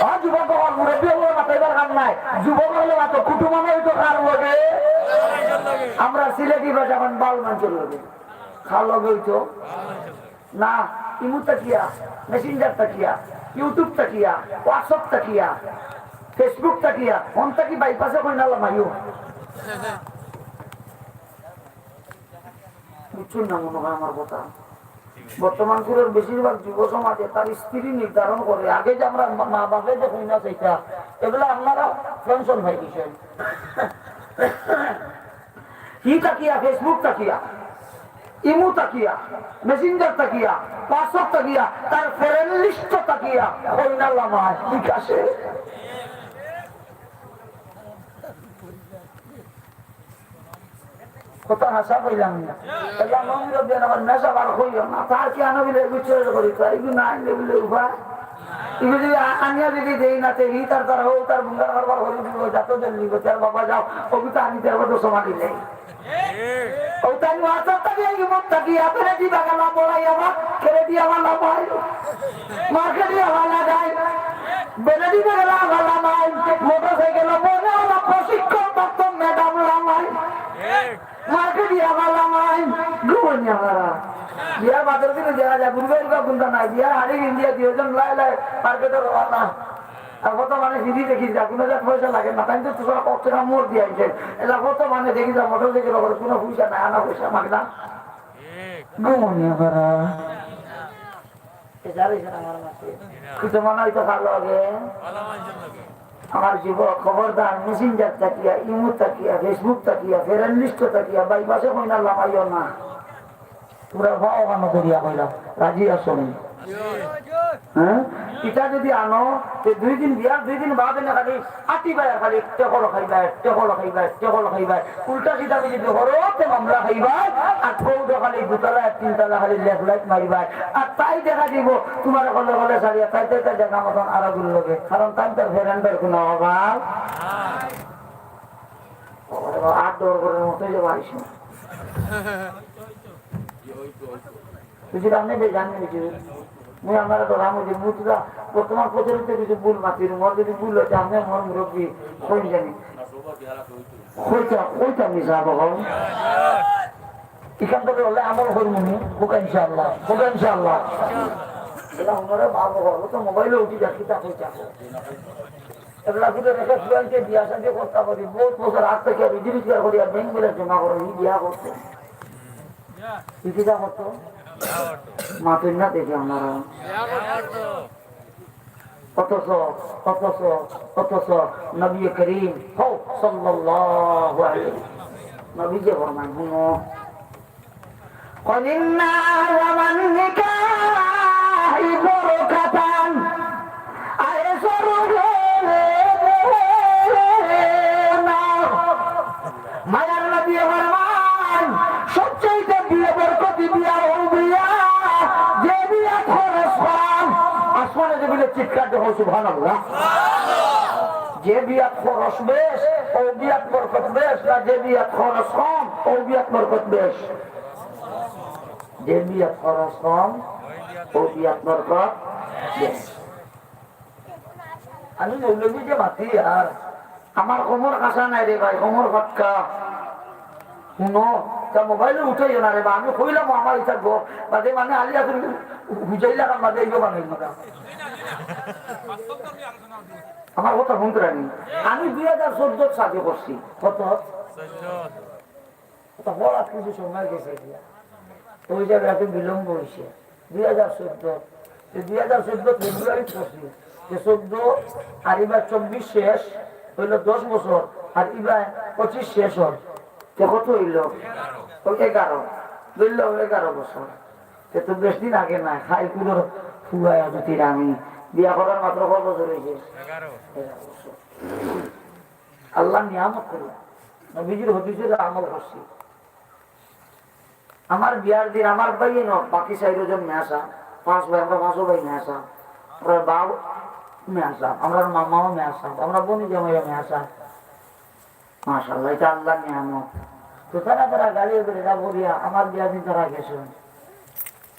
আর যুবক অকল, মুরব্বি অকল মাতাইবার কাম নাই। যুবক অকল মাতো, কুটুমা অইতো কার লগে? আমরা সিলেটি ভাষায় কই ভালা মানষর লগে। কার লগে অইতো? না, ইমু থাকিয়া, Messenger থাকিয়া, YouTube থাকিয়া, WhatsApp থাকিয়া, Facebook থাকিয়া, হন থাকি বাইপাসে কই না লামাইও। বুঝছইন না মনে হয় আমার কথা? বর্তমান যুগর বেশিরভাগ যুব সমাজে তার স্ত্রী নির্ধারণ করে। আগে যে আমরা মা-, মা বাপে যে কইনা চাইতা, এগুলা আপনারা টেনশন হয়ে গেছেন। কি থাকিয়া, Facebook থাকিয়া, ইমু থাকিয়া, Messenger থাকিয়া, WhatsApp থাকিয়া, তার friend list থাকিয়া, কইনা লামায়, ঠিক আছে? কথা হাছা কইলাম না। আল্লাহ মমির রব্বিয়ান আমার নেশা বার কইও না। তার কি আনো বিলে বিচার করি, তাই কি না আনলে বিলে উপায়? ইগুলি আ-, আনিয়া যদি দেই না, তে ই তার তার হো, তার বুঙ্গার কারবার করি দিব, যত জলদি গো, তার বাবা যাও, ও কি তো আনি তার বাবা দোষ মারি নেই। ও তাই WhatsApp থাকি, এই মুখ থাকি, আপনি দিবা গেলা বলাই আমার, কেড়ে দিয়া আমার লামাই। মার্কেটে আমার লাগাই। বেলেদি বেলা আমার লামাই। মোটরসাইকেল বলে আমার প্রশিক্ষণ প্রাপ্ত ম্যাডাম লামাই। মার্কেটে আমার লামাই। ঘুমনি আমার। বিয়ার বাদর দিনে দেখা যায়, গুরু গুরু গুন্তা নাই। বিয়ার হাড়ি ইন্ডিয়া দুইজন লাই লাই মার্কেটে রওনা। আর কত মানে ফিরি দেখি যা, কোনো জাত পয়সা লাগে না, তাই তো তোরা কত টাকা মোট দিয়ে আনছেন। এলা কত মানে দেখি যা, মোটর সাইকেল ওপরে কোনো পয়সা নাই, আনা পয়সা মাগনা। ঘুমনি করা। এ যাবে সে আমার মাঝে। কিছু মনে হয়তো ভালো হবে। আমার যুবক, খবরদার, Messenger থাকিয়া, ইমো থাকিয়া, Facebook থাকিয়া, friend list থাকিয়া, বাইপাসে কইনা লামাইও না। পুরা ভাও কানো করিয়া কইলাম, রাজি আছো নি? হ্যাঁ? ইটা যদি আনো, তে দুই দিন বিয়ার দুই দিন বাদে না খালি আটিবায়, খালি টেকল খাইবায়, টেকল খাইবায়, টেকল খাইবায়। উল্টা সিধা যদি হরতে মামলা খাইবায়, আর ফৌজ খালি দুতলা, তিনতলা খালি left right মারিবায়। আর তাই দেখা দিব, তোমার হলে হলে সারিয়া, তাই তাই তাই জায়গা মতন আরো দূর লগে। কারণ তাই তার friend-র কোনো অভাব। আট দর করে মতো যে বাড়িস না। বুঝি আপনি বেজান বুঝি। মুই আমার তো রাম বুঝি, মুই তো বর্তমান প্রচলিত কিছু ভুল মাতির, মোর যদি ভুল হচ্ছে, আপনি আমার মুরব্বী, কই জানি। কইতা, কইতা মিছা বকো। এখান থেকে হলে আমল করবো নি, হোক ইনশাআল্লাহ, হোক ইনশাআল্লাহ। এটা ওনারা বাবা বলো তো মোবাইলে উঠি যাচ্ছি, তা কইতা। এগুলা শুধু রেখে ফুয়াইতে বিয়া শাদী করতে পারি, বহুত বছর আগ থেকে রুজি রোজগার করি আর ব্যাংক ব্যালেন্স জমা করে এই বিয়া করতে। কি কি যা করতো? মাতুন না দেখি আপনারা। অথচ, অথচ, অথচ নবী করিম, হো, সাল্লাল্লাহু আলাইহি, নবীজি ফরমান, হুনো, قل إن أعظم النكاح بركة أيسرهن. মায়ার নবী ফরমান, সবচাইতে বিয়া বরকতি বিয়া অউ বিয়া, যে বিয়াত খরচ কম। আসমানে জমিনে চিৎকার দেহ, সুবহানাল্লাহ। যে বিয়াত খরচ বেশ, অউ বিয়াত বরকত বেশ, না যে বিয়াত খরচ কম, অউ বিয়াত বরকত বেশ? যে বিয়াত খরচ কম, অউ বিয়াত বরকত বেশ। আমি মৌলভী যে মাতি আর আমার কমর কাঁচা নাই রে ভাই, কমর ফাটকা। হুনো, তা মোবাইলে উঠাইও না রে বা, আমি কইলাম আমার ইটা গো, বাদে মানে আলী আসল বুঝাইলা কার বাদে এইও বানাইল না। আমার কথা হুনতে রানি। আমি দুই হাজার চোদ্দ সাদে করছি। কত? ওটা বড় কিছু সময় গেছে গিয়া। ওই জায়গায় এখন বিলম্ব হইছে। দুই হাজার চোদ্দ, এই দুই হাজার চোদ্দ ফেব্রুয়ারি পঁচিশ, যে চোদ্দ আর ইবার চব্বিশ শেষ, হইল দশ বছর, আর ইবার পঁচিশ শেষ হল। তে কত হইল? ওই এগারো, ধরল এগারো বছর। তে তো বেশ দিন আগে না, খাই কুলোর ফুয়ায় যদি আমি বিয়া করার মাত্র কত বছর হয়েছে? এগারো বছর। আল্লাহ নিয়ামত করি, নবীজির হদিসের আমল করছি। আমার বিয়ার দিন আমার ভাই এনো, বাকি চাইরজন মেয়াসা, পাঁচ ভাই, আমরা পাঁচও ভাই মেয়াসা, আমরা বাউ মেয়াসা, আমরা মামাও মেয়াসা, আমরা বনি জামাইও মেয়াসা। মাশাআল্লাহ, এটা আল্লাহর নিয়ামত। তো তারা তারা গাড়ি করে যা বলিয়া আমার বিয়ার দিন তারা গেছে।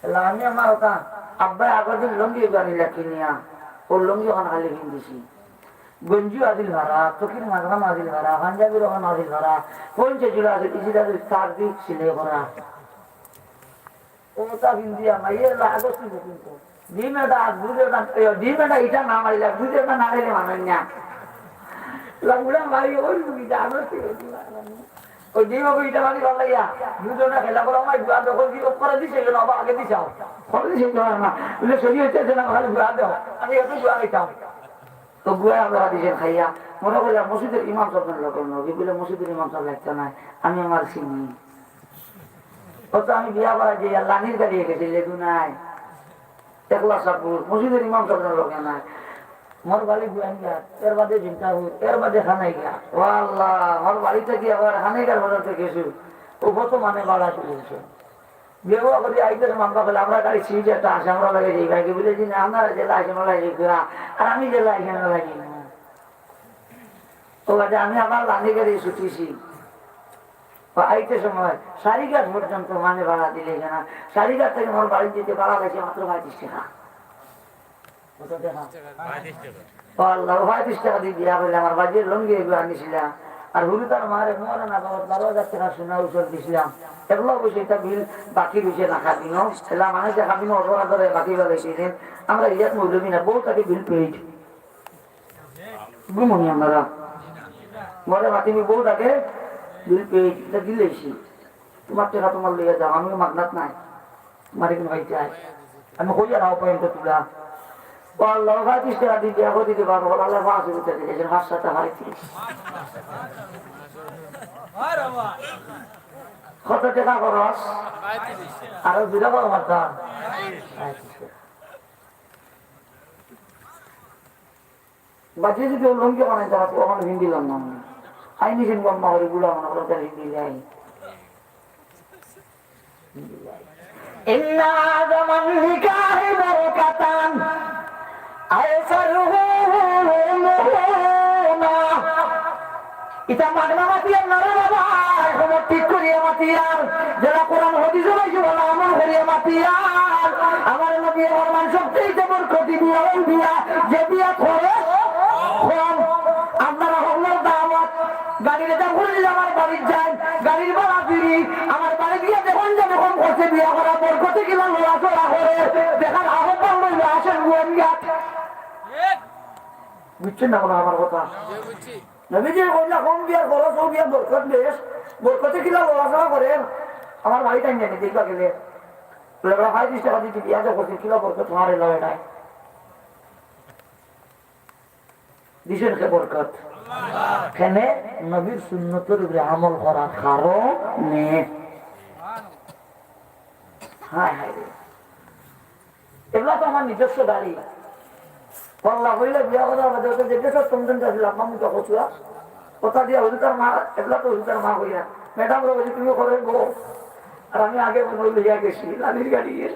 তাহলে আমি আমার ওটা আব্বাই আগের দিন লুঙ্গি বানিলা কিনিয়া, ও লুঙ্গি ওখানে খালি কিনতেছি। গঞ্জি আজিল ভাড়া, তকির মাঝখান আজিল ভাড়া, পাঞ্জাবির ওখান আজিল ভাড়া, কোন যে জুড়া আছে, ইসি দাদু চার দিক সিলাই করা। ও তা হিন্দি আমার, ইয়ে লা আগস্ট কিন্তু। ডিম এটা, দুধ এটা, এ, ডিম এটা, এটা না মারিলে, দুধ এটা না খেলে মানুষ না। লা বুড়া ভাই, ওই রুগী যা আগস্ট কিন্তু। ওই ডিম ওকে এটা মারি ভালো লাগিয়া, দুধ ওটা খেলা করে আমার গুয়া দখল দিয়ে করে দিছে, কেন আবার আগে দিছাও? করে দিছে, কেন না? বুঝলে, শরীর হচ্ছে যে না, ভালো গুয়া দাও, আমি একটু গুয়া খাইতাম। তো গুয়া আমরা দিছেন খাইয়া, মনে করি আর মসজিদের ইমাম সাহেব লোক নবী বলে মসজিদের ইমাম সাহেব লাগতো না, আমি আমার চিনি। ও তো আমি বিয়া করা যে লানির গাড়ি গেছে, লেদু নাই, একলা সাপুর, মসজিদের ইমাম সাহেব লোক নাই। মোর বাড়ি গুয়ান গা, এর বাদে জিন্তা হুর, এর বাদে খানাই গা। ও আল্লাহ, মোর বাড়িতে কি আবার খানাই গার বাজাতে গেছু, ও কত মানে বাড়া শুরু হয়েছে। বেগুয়া করি আইতে মামলা করলে আমরা গাড়ি সিট একটা আসে, আমরা লাগে যাই ভাইকে বলে দিন, আপনারা জেলা আসে, আমরা লাগে ঘুরা, আর আমি জেলা আসে, আমরা লাগে না। ও বাদে আমি আবার লানি গাড়ি ছুটিছি। ও আইতে সময় সারিঘাট পর্যন্ত মানে ভাড়া দিলে না, সারিঘাট থেকে আমার বাড়ি যেতে ভাড়া লাগছে মাত্র পঁয়ত্রিশ টাকা। কত টাকা? ও আল্লাহ, পঁয়ত্রিশ টাকা দিয়ে দিয়া বলে আমার বাজিয়ে লুঙ্গি এগুলো আনিছিলাম। আর হুরু তার মারে মোহরে না বাবা বারো হাজার টাকা সোনা উসুল দিছিলাম। এগুলো অবশ্যই এটা বিল বাকি রয়েছে না খাদিনো। এলা মানে যে খাদিনো অত ধরে বাকি বাকি দিয়েছেন। আমরা ইয়াত মৌলবি না, বউ তাকে বিল পেইড। ঘুমনি আমরা। মরে মাতিনি বউ তাকে বিল পেইড, এটা দিলেছি। তোমার টাকা তোমার লইয়া যাও, আমিও মাগনাত নাই। মারি কোন ভাই চাই? আমি কই আর আও পয়েন্ট তুলা। ও আল্লাহ, পঁয়ত্রিশ টাকা দিতে, এখন দিতে পারবো। আল্লাহ, পাঁচ রুপিয়া দিলে, যে পাঁচ সাত পঁয়ত্রিশ। কত টাকা খরচ? আরো দুটা বড় মারতাম। বাজিয়ে যদি ওর লুঙ্গি বানাই, তারা তো ওখানে হিন্দি লঙ্গন। আইনি হিন্দি লম্বা করে বুড়া মনে করে, তার হিন্দি নেই। إن أعظم النكاح بركة أيسره. ইটা মাগনা মাতিয়ার না রে বাবা, এখন ঠিক করিয়া মাতিয়ার। যারা কোরআন হাদিসে বেশি ভালো আমল করিয়া মাতিয়ার। আমার নবী ফরমান সবচেয়ে বরকতি বিয়া ওই বিয়া, যে বিয়া খরচ কম। আপনারা হকলর দাওয়াত, গাড়ির এটা ঘুরে আমার বাড়ির যাই, গাড়ির ভাড়া ফিরি, আমার বাড়ি গিয়া দেখুন যে রকম করছে বিয়া করা, বরকতে কিলা লড়াচড়া করে, দেখার আহ্বান রইল, আসেন গোয়েন্দা। বুঝছেন না কোনো আমার কথা? নবীজি কইলা কম বিয়ার খরচ, ও বিয়ার বরকত বেশ, বরকতে কিলা লড়াচড়া করেন। আমার বাড়িতে আমি জানি, দেখবা গেলে। বলে, "ভাই, বিশ টাকা দিতে বিয়া তো করছি, কিলা বরকত তোমার এলাকায়?" দিছইন কে বরকত? কেনে? নবীর সুন্নতর উপরে আমল করার কারণে। হায় হায় রে। এগুলা তো আমার নিজস্ব গাড়ি। কল্লা হইলে বিয়া করার বাদে ওটা যে গেছে তমজন যাচ্ছিল, আম্মা মুখে কচুয়া। কথা দিয়া হুজুর তার মা, এগুলা তো হুজুর তার মা হইয়া। ম্যাডাম রে বলছি, "তুমি করে বউ।" আর আমি আগে বলে হইয়া গেছি, লালির গাড়ি গিয়ে।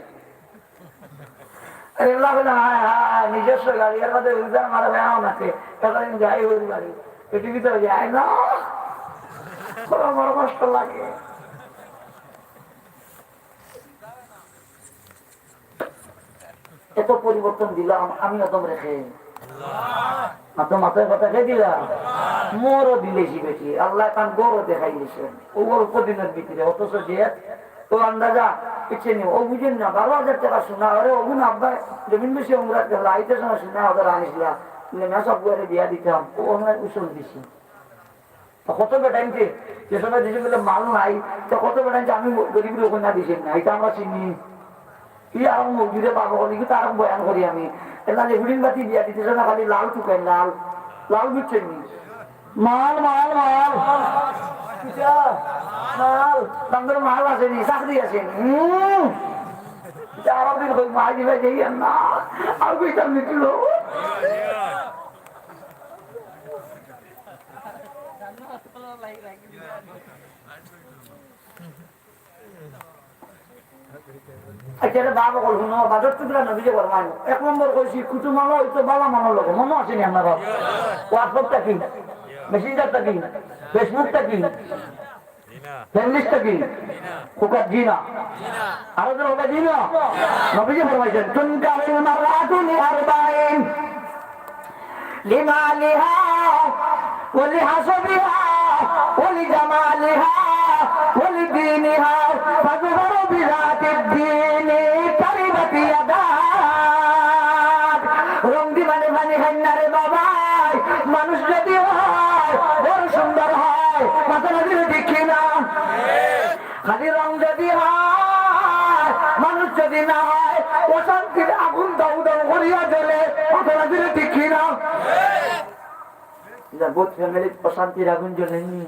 আর এগুলা বলে, "হায় হায়, নিজস্ব গাড়ি, এর মধ্যে হুজুর তার মারা বেড়াও না কে।" এখন আমি যাই হুজুর গাড়ি। পৃথিবীতে যায় না। বড় বড় কষ্ট লাগে। এত পরিবর্তন দিলাম আমি আদম রেখে। আদম মাথায় কথা খেয়ে দিলাম। মোরও দিলেছি বেটি, আল্লাহ তান গৌরব দেখাই দিয়েছেন। ও অল্প দিনের ভিতরে, অথচ যে ও আন্দাজা ইচ্ছে নেই, ও বুঝেন না, বারো হাজার টাকা সোনা, আরে ওগুন আব্বা জমিন বেশি উমরাত গেল, আইতে সময় সোনা ওদের আনিসলা, বলে, "মেসব করে বিয়া দিতাম", ও আমরা উসুল দিছি। তো কত বেটাইনকে যে সময় দিছে বলে মাল নাই, তো কত বেটাইনকে আমি গরিবের ওখানে দিছি না, এটা আমরা চিনি। কি আর মজুরে পাবো বলি, কি তার বয়ান করি আমি। এটা যে হুডিং বাতি দিয়া দিতেছে না, খালি লাল টুকাই, লাল, লাল বুঝছেন নি? মাল, মাল, মাল। কিতা? মাল। তাদের মাল আছে নি, চাকরি আছে নি। হুম। এটা আরো দিন হই, মাই দিবে, যেই আর না। আর কইতাম নি, কি হলো? আচ্ছা, এটা বাপ অকল হুনো, বাদর টুকরা নবী যে ফরমাইন। এক নম্বর কইছি, কুটুমালো হইতো বালা মানর লগে। মনো আছে নি আপনার বাপ? WhatsApp টা কি? Messenger টা কি? Facebook টা কি? Friend list টা কি? হুকাত জি না। আরো জন হুকাত জি না। নবীজি ফরমাইছেন, "তুনকাহুল মারআতু লিআরবাইন।" لمالها ولحسبها ولجمالها ولدينها فاظفر بذات الدين تربت يداك। রং দি মানে পানি খাইন না রে বাবাই, মানুষ যদি হয়, বড় সুন্দর হয়, মাথা নদীর ঠিক না। খালি রং যদি হয়, মানুষ যদি না হয়, অশান্তির আগুন দাউ দাউ করিয়া জ্বলে, মাথা নদীর ঠিক না। না, বহুত family অশান্তির আগুন জ্বলেনি।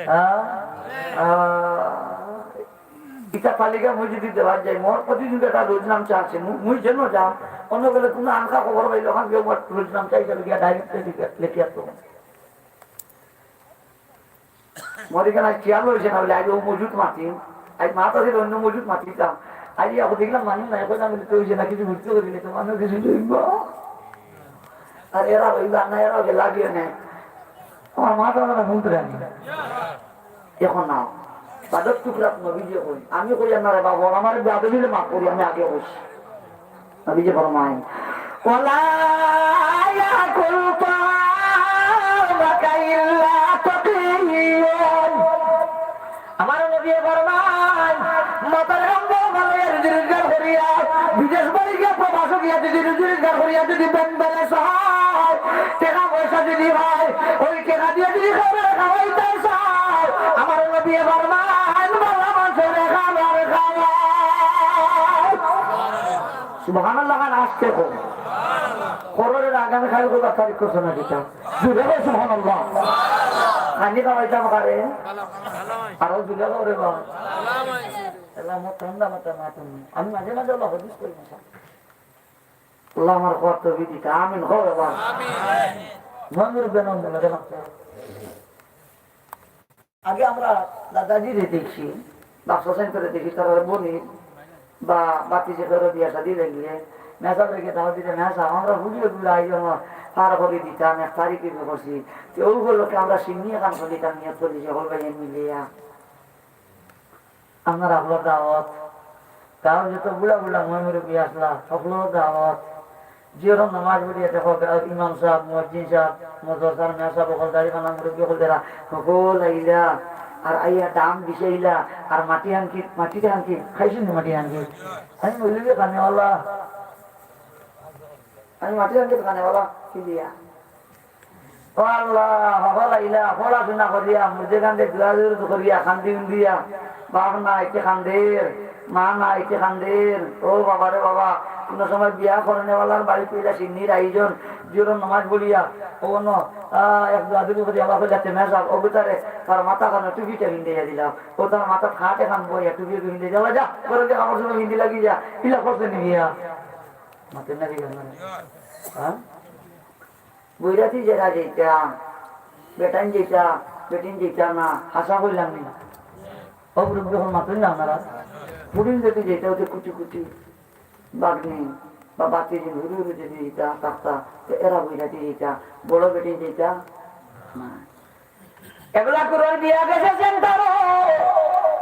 হ্যাঁ? আহ, ইটা তালিকা মুই যদি দেওয়া যায়, মোর প্রতিদিন একটা রোজ নামচা আছে, মু-, মুই যেন যাম, অন্য বেলে কোনো আনকা খবর পাইলে ওখান গিয়া মোর রোজ নামচা হিসাবে গিয়া direct লেখিয়া, লেখিয়া তো। মোর এখানে আজ খেয়াল হয়েছে না বলে, আজ ও মজুদ মাতি, আজ মাত আছে অন্য মজুদ মাতিতাম। আজ এখন দেখলাম মানুষ নাই, এখন আমি তো হয়েছে না, কিছু বুঝতে পারি না, তো মানুষ কিছু দেখবো। আর এরা রইবা না, এরা ওকে লাগিয়ে নেয়। আমার মাথা ধরা শুনতে রাখি। এখন নাও। বাদর টুকরা নবী যে কই, আমি কই, "আপনারা বাবা, আমার বেয়াদবি হইলে মাফ করি, আমি আগে কইছি।" নবীজি ফরমায়, "ওয়ালা ইয়াকুল তাআমাকা ইল্লা তাকিয়্যুন।" আমার নবী ফরমায়, মাথার গাম ভালো রুজি রোজগার করিয়া, বিদেশ বাড়ি গিয়া প্রবাস গিয়া যদি রুজি রোজগার করিয়া যদি ব্যাংক ব্যালেন্স হয়, টাকা পয়সা যদি হয়, ওই টাকা দিয়া যদি খাবার খাওয়াইতে চাও, আমার নবী ফরমায়, ভালা মানষরে খাবার খাওয়াও। সুবহানাল্লাহ, খান আস্তে কও। করোড়ের আগামী খালি কথা তারিখ করছে না কিতা? জুড়ে বল সুবহানাল্লাহ। খানি খাওয়াইতাম কারে? আরো জুড়ে বল রে বাবা। আল্লাহ, আমার ঠান্ডা মাথা না তুমি। আমি মাঝে মাঝে আল্লাহ হদিস করি না। আল্লাহ আমার কর্তব্য দিতে। আমিন। কও বাবা। মনুর বেনন দিল, কেন? আগে আমরা দাদাজিরে দেখি, বাপ সসেন করে দেখি, তারা বনি বা বাতি যে করে বিয়া শাদি লাগলে, মেসা রেখে তাও দিতে মেসা, আমরা হুড়িয়ে গুলো আই আমার পার করে দিতাম, এক তারিখে বিয়ে করছি। তো ওই বললো কি আমরা সিন্নি কান করে দিতাম, নিয়ে চলি যে হল ভাই মিলিয়া। আপনার আপনার দাওয়াত, তাও যত বুড়া বুড়া ময় মুরব্বী আসলা, সকলের দাওয়াত। যে ওরা নামাজ পড়িয়া দেখো, ইমাম সাহেব, মুয়াজ্জিন সাহেব, মাদ্রাসার মেয়া সাহেব, হকল দাড়ি কানা মুরব্বি হকল দেরা, হকল আইলা, আর আইয়া দাম দিছে আইলা, আর মাটি হাঙ্কি, মাটি হাঙ্কি, খাইছনি মাটি হাঙ্কি? আমি মৌলভী খানেওয়ালা, আমি মাটি হাঙ্কি খানেওয়ালা, কি দিয়া? ও আল্লাহ, হকল আইলা, পড়াশোনা করিয়া, মুর্দে কান্দে দোয়া করিয়া, কান্দি উন্দিয়া, বাপ নাই, কে কান্দের? মা নাই, তে কান্দের। ও বাবা রে বাবা, কুনু সময় বিয়া করনেওয়ালার বাড়িত অইলা শিন্নির আয়োজন, জোহরর নমাজ পড়িয়া, ও ন, আহ, এক দোয়া দুরুদ করি আবার কইলা, "তেমে যাও", ও বেটারে তার মাথাখানো টুপিটা পিন্দাইয়া দিলাম। ও তার মাথাত খাট এখান বইয়া টুপি পিন্দাই দিলা, "যা, ঘরো গিয়া কাপড় চোপড় পিন্দি লাগি যা।" ইলা করছে নি বিয়া? মাতের না বিয়া না? হ্যাঁ? বৈরাতি যেরা যেতা, বেটাইন যেতা, বেটিন যেতা না, হাছা কইলাম নি? ও মুরব্বি অকল মাতইন না আপনারা। ফুড়িন যদি যেতা, অউ যে কুটি কুটি, বাগনি বা বাতিজিন হুরু হুরু যদি যেতা, থাকতা, তে এরা বৈরাতি যেতা, বড় বেটিন যেতা না। এবলা কুরুর বিয়া গেছে সেন্টারো,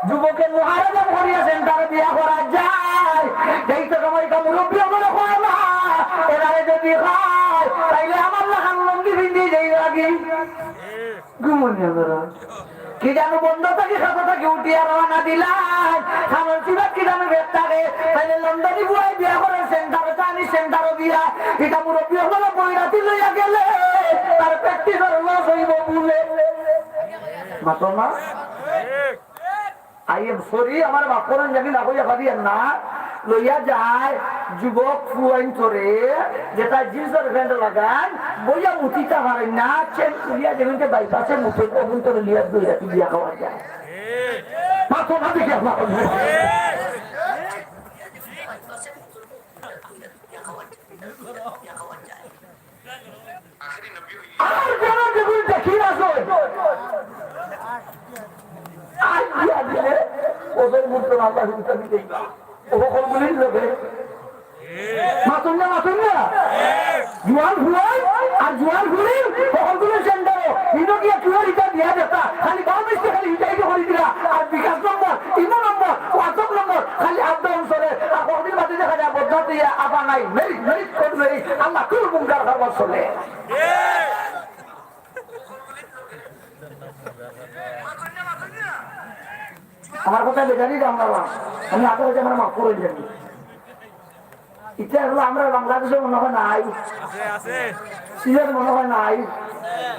যুবকে মুহাররম করিয়া সেন্টারো বিয়া করা যায়। যেই তো সময় কা মুরব্বি অকলে কয়, "মা, এরারে যদি খায়, তাইলে আমার লাখান লুঙ্গি পিন্দি যাই লাগি।" ঘুমুনি আমরা। কি জানো বন্ধ থাকি, খাতা থাকি উঠিয়া রওনা দিলাই। খানোর সিবাত কি জানো বেগ থাকে। তাইলে লন্ডনি বুয়াই বিয়া করে সেন্টারো, জানি সেন্টারো বিয়া। ইটা মুরব্বি অকলে বৈরাতি লইয়া গেলে, তার প্র্যাকটিসর লস অইবো বুলে। মাতো না? I am sorry, আমার বাপ করেন জানি না, কইয়া পারি না। লইয়া যায় যুবক ফুয়াইন তোরে, যেটা জিন্সর প্যান্ট লাগান, বইয়া মুতিতা পারেন না, চেন খুলিয়া যেমন বাইপাসে মুতে, তখন তোরে লিয়া দুই রাতি বিয়া খাওয়া যায়। মাতো না দেখি আপনার। আর যারা যেগুলি দেখি আছে, আজ দিয়া দিলে ওদের মধ্যে আল্লাহ হুকুম দিতেই না। ও হকলগুলির লোকে মাতুন না, মাতুন না। জুয়ান ফুয়াই আর জুয়ান ফুড়ি হকলগুলি সেন্টারো। ইনো গিয়া কিওর ইটা দিয়া দেতা, খালি বারো মিষ্টি খালি ইটা ইটা করি দিলা। আর বিকাশ নম্বর, ইমো নম্বর, WhatsApp নম্বর, খালি আপ ডাউন চলে। আর কতদিন বাদে দেখা যায় বদনাতে ইয়া আবা নাই, মেরি, মেরি, কোন মেরি, আল্লাহ কুল মুঙ্গার হারবার চলে। আমার কথা বেজানি জানলা না, আমি আগে হইতে আমার মাফ করে দিলাম। ইটা হলো আমরা বাংলাদেশে মনে হয় নাই, আছে, আছে। সিলেট মনে হয় নাই,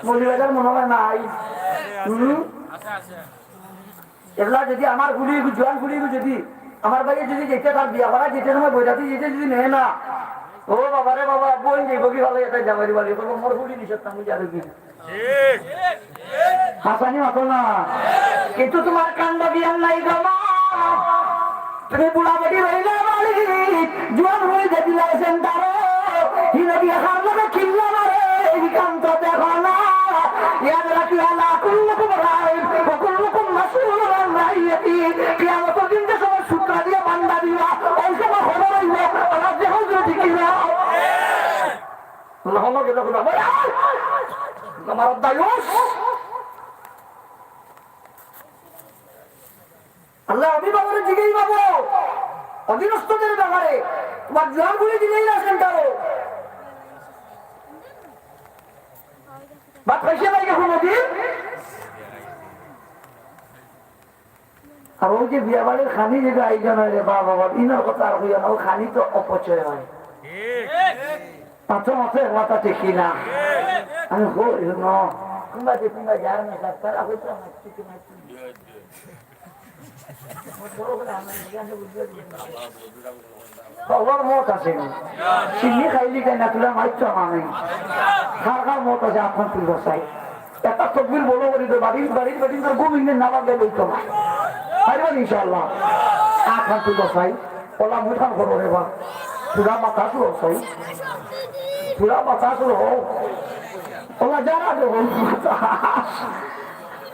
মৌলভীবাজার মনে হয় নাই। আছে, আছে। হুম? আছে, আছে। এগুলা যদি আমার ফুড়ি, জোয়ান ফুড়ি যদি আমার ভাইয়ে যদি যেতে, তার বিয়া করা যেতে সময় বৈরাতি যেতে যদি নেয় না, ও বাবা রে বাবা, বোন যাইব কি ভালো, এটা জামাই বাড়ি করবো, মোর ফুড়ি নিষেধ আমি যাবে কি? ঠিক। হাসানি মাতো না, কিন্তু তোমার কাণ্ড জ্ঞান নাই গো মা। তুমি বুড়া বেটি রইলা বাড়ি, জোয়ান হয়ে গেছিলা সেন্টারো। হিনো দিয়া কার লগে কিল্লা মারে, এই কাম তো দেখো না। ইয়াদ রাখিও, আলা কুল্লুকুম রাইন ওয়া কুল্লুকুম মাসউলুন আন রাইয়াতি। কিয়ামতের দিন যে সবাই সূত্র দিয়া বান্দা দিবা, ওই সময় খবর অইবো, আমার যে হুজুর ঠিক না। না হলো গেল না। আমার দায়ুস। আল্লাহ অভিভাবকের দিকেই পাবো, অধীনস্থদের ব্যাপারে তোমার জোয়ান গুলি দিলেই না সেন্টারো। বাদ খাইছে ভাই এখন নদী। আর ওই যে বিয়া বাড়ির খানি যেটা আয়োজন হয় রে বাবা, বাবা, ইনার কথা আর হইয়া না, ওই খানি তো অপচয় হয়। পাথর মাথা এক মাথা ঠিক না। আমি কই, হুনো, কুম্বা যে কুম্বা যার না, তারা হয়তো আমার কিছু নাই। খবর মত আছে নি? চিনি খাইলি তাই না, তোরা মাইর তো আমি। খার খার মত আছে, আপনার তুই বসাই। একটা তকবির বলো বলি তো, বাড়ির, বাড়ির, বাড়ির তোর ঘুম ইঞ্জিন না লাগলে বলতো না। পারবেন ইনশাআল্লাহ। আপনার তুই বসাই। ওলা মুখান করো রে বা। পুরা বাতাস লো, সই। পুরা বাতাস লো। ওলা যারা দেবো, বাতাস।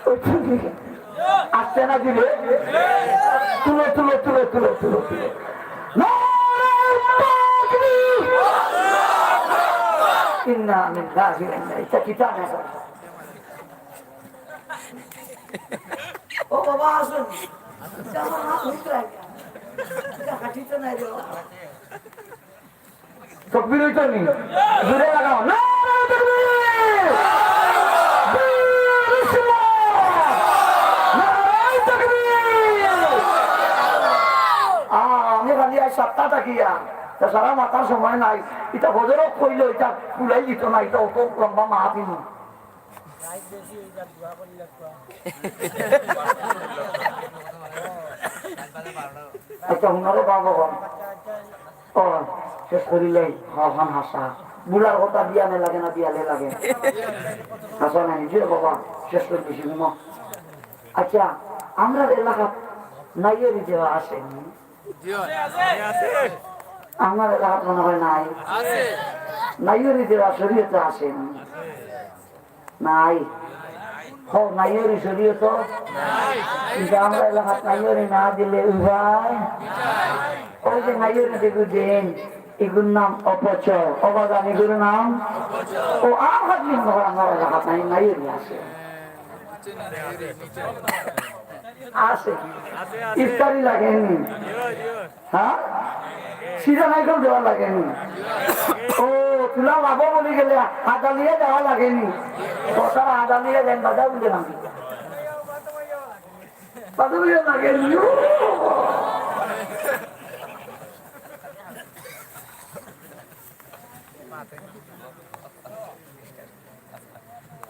ওই তুমি আসছে না দিলে? তুলো, তুলো, তুলো, তুলো, তুলো, তুলো। নারায়ে তাকবীর। ইন্না লিল্লাহি ওয়া ইন্না ইলাইহি রাজিউন। ও বাবা, আসুন। এটা আমার হাত ভিতরে আছে। এটা হাঁটিতে নাই রে বাবা। তকবীর হইতো নি? জোরে লাগাও। নারায়ে তাকবীর! বিসমিল্লাহ! নারায়ে তাকবীর! আ, আমি খালি আজ সাতটা থাকিয়া, তা সারা মাতার সময় নাই। এটা ফজরও কইলো, এটা কুলাই দিত না, এটা অত লম্বা মাহফিল না। আচ্ছা, হুনো রে বাবা, ও, শেষ করিলাই, হখন হাসা। বুলার কথা বিয়ানে লাগে না, বিয়ালে লাগে? হাসা নাই, জি বাবা, শেষ করি দিছি, হুনো। আচ্ছা, আমরার এলাকাত নাইয়ারি দেওয়া আছে নি? আমার এলাকাত মনে হয় নাই। নাইয়ারি দেওয়া শরীয়তে আছে নি? নাই। হ, নাইয়ারি শরীয়তো। কিন্তু আমরার এলাকাত নাইয়ারি না দিলে উপায়। ওই যে নাইয়ারি যেগু দেইন, এগুর নাম অপচয়। ও বাজান, এগুর নাম? ও, আমরার এলাকাত নাই, নাইয়ারি আছে। আছে। ইফতারি লাগে নি? হ্যাঁ? সিরা নাইকল দেওয়া লাগে নি? ও, তুলা বাবা বলি গেলে হাদালিয়া দেওয়া লাগে নি? ও, তারা হাদালিয়া দেন, বাধা বুঝে না। বাধা বুঝে লাগে নি? ও।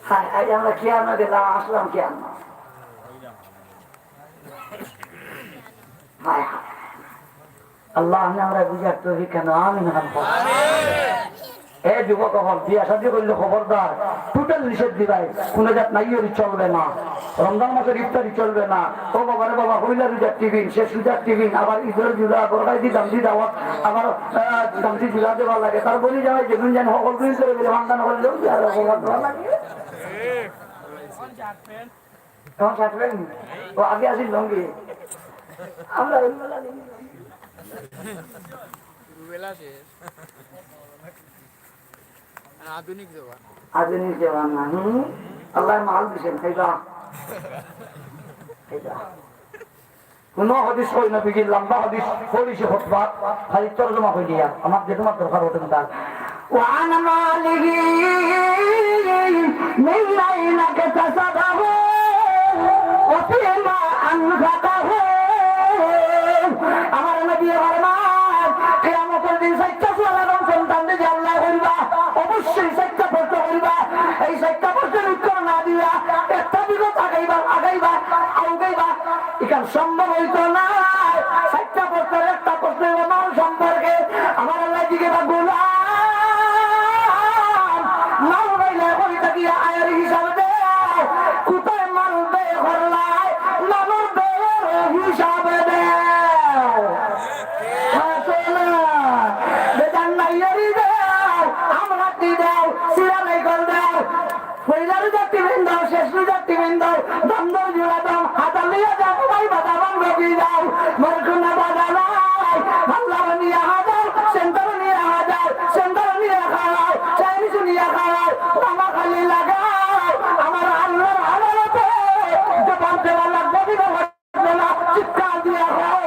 হায়, আজ আমরা কিয়ানো গেলাম, আসলাম কিয়ানো? হায় হায়। আল্লাহ, আপনে আমরারে বুঝার তৌফিক দেন, আমিন। এ যুবক অকল, বিয়া শাদী করলে খবরদার, total নিষেধ দিবায়, কুনু জাত নাইয়ারি চলবে না, রমজান মাসর ইফতারি চলবে না। ও বাবা রে বাবা, পয়লা রোজার টিফিন, শেষ রোজার টিফিন, আবার ইদর জুড়া, বড় ভাই দি দামদি দাওয়াত, আবার, আহ, দামদি জুড়া দেওয়া লাগে। তার বলি যাওয়াই যে নুন জানি হকল দিন করে বলে ভান্ডা না করলেও আর খবর দেওয়া লাগে। তখন থাকবেন? ও আগে আসি লঙ্গি। আমরা ওই বেলা দেখি। রুবেলা শেষ। আধুনিক জমানা। আধুনিক জমানা, হুম। আল্লাহ মাল দিছেন, খাইবা। খাইবা। কোনো হাদিস কই না, বিজি লম্বা হাদিস, পড়িছি খুতবা, খালি তর্জমা কই দিয়া, আমার যে তোমার দরকার হতে পারে। وعن ماله من أين اكتسبه وفيما أنفقه। আমার নবী ফরমান, কিয়ামতের দিন চাইরটা সওয়াল এবং সন্তান দিকে আল্লাহ কইবা, অবশ্যই চাইরটা প্রশ্ন কইবা। এই চাইরটা প্রশ্নের উত্তর না দিয়া একটা দিকে আগাইবা, আগাইবা, আগাইবা, ইখান সম্ভব হইতো না। চাইরটা প্রশ্নের একটা প্রশ্ন হইল মাল সম্পর্কে। আমার আল্লাহ জিজ্ঞাসা, গোলাম, মাল পাইলে কই থাকি আয়ের হিসাব দেও, কোথায় মাল ব্যয় করলায়, মালর ব্যয়ের হিসাব দেও। হাসো না, বেজান নাইয়ারি দেও, আমরাতি দেও, সিরা নাইকল দেও। পয়লা রোজার টিফিন দাও, শেষ রোজার টিফিন দাও, দাম দর জোড়া দাম, হাজার লইয়া যাও, ভাই বাবা, দাম রবি দাও, মরকুনা বাধা নাই, ভাল্লা নিয়া হাজার, সেন্টার নিয়া হাজার, সেন্টার নিয়া খাওয়াও, চাইনিজ নিয়া খাওয়াও, মামা খালি লাগাও, আমার আল্লাহর আদালতে জবাব দেওয়া লাগবে, দিবা লাগবে না, চিৎকার দিয়া খাও,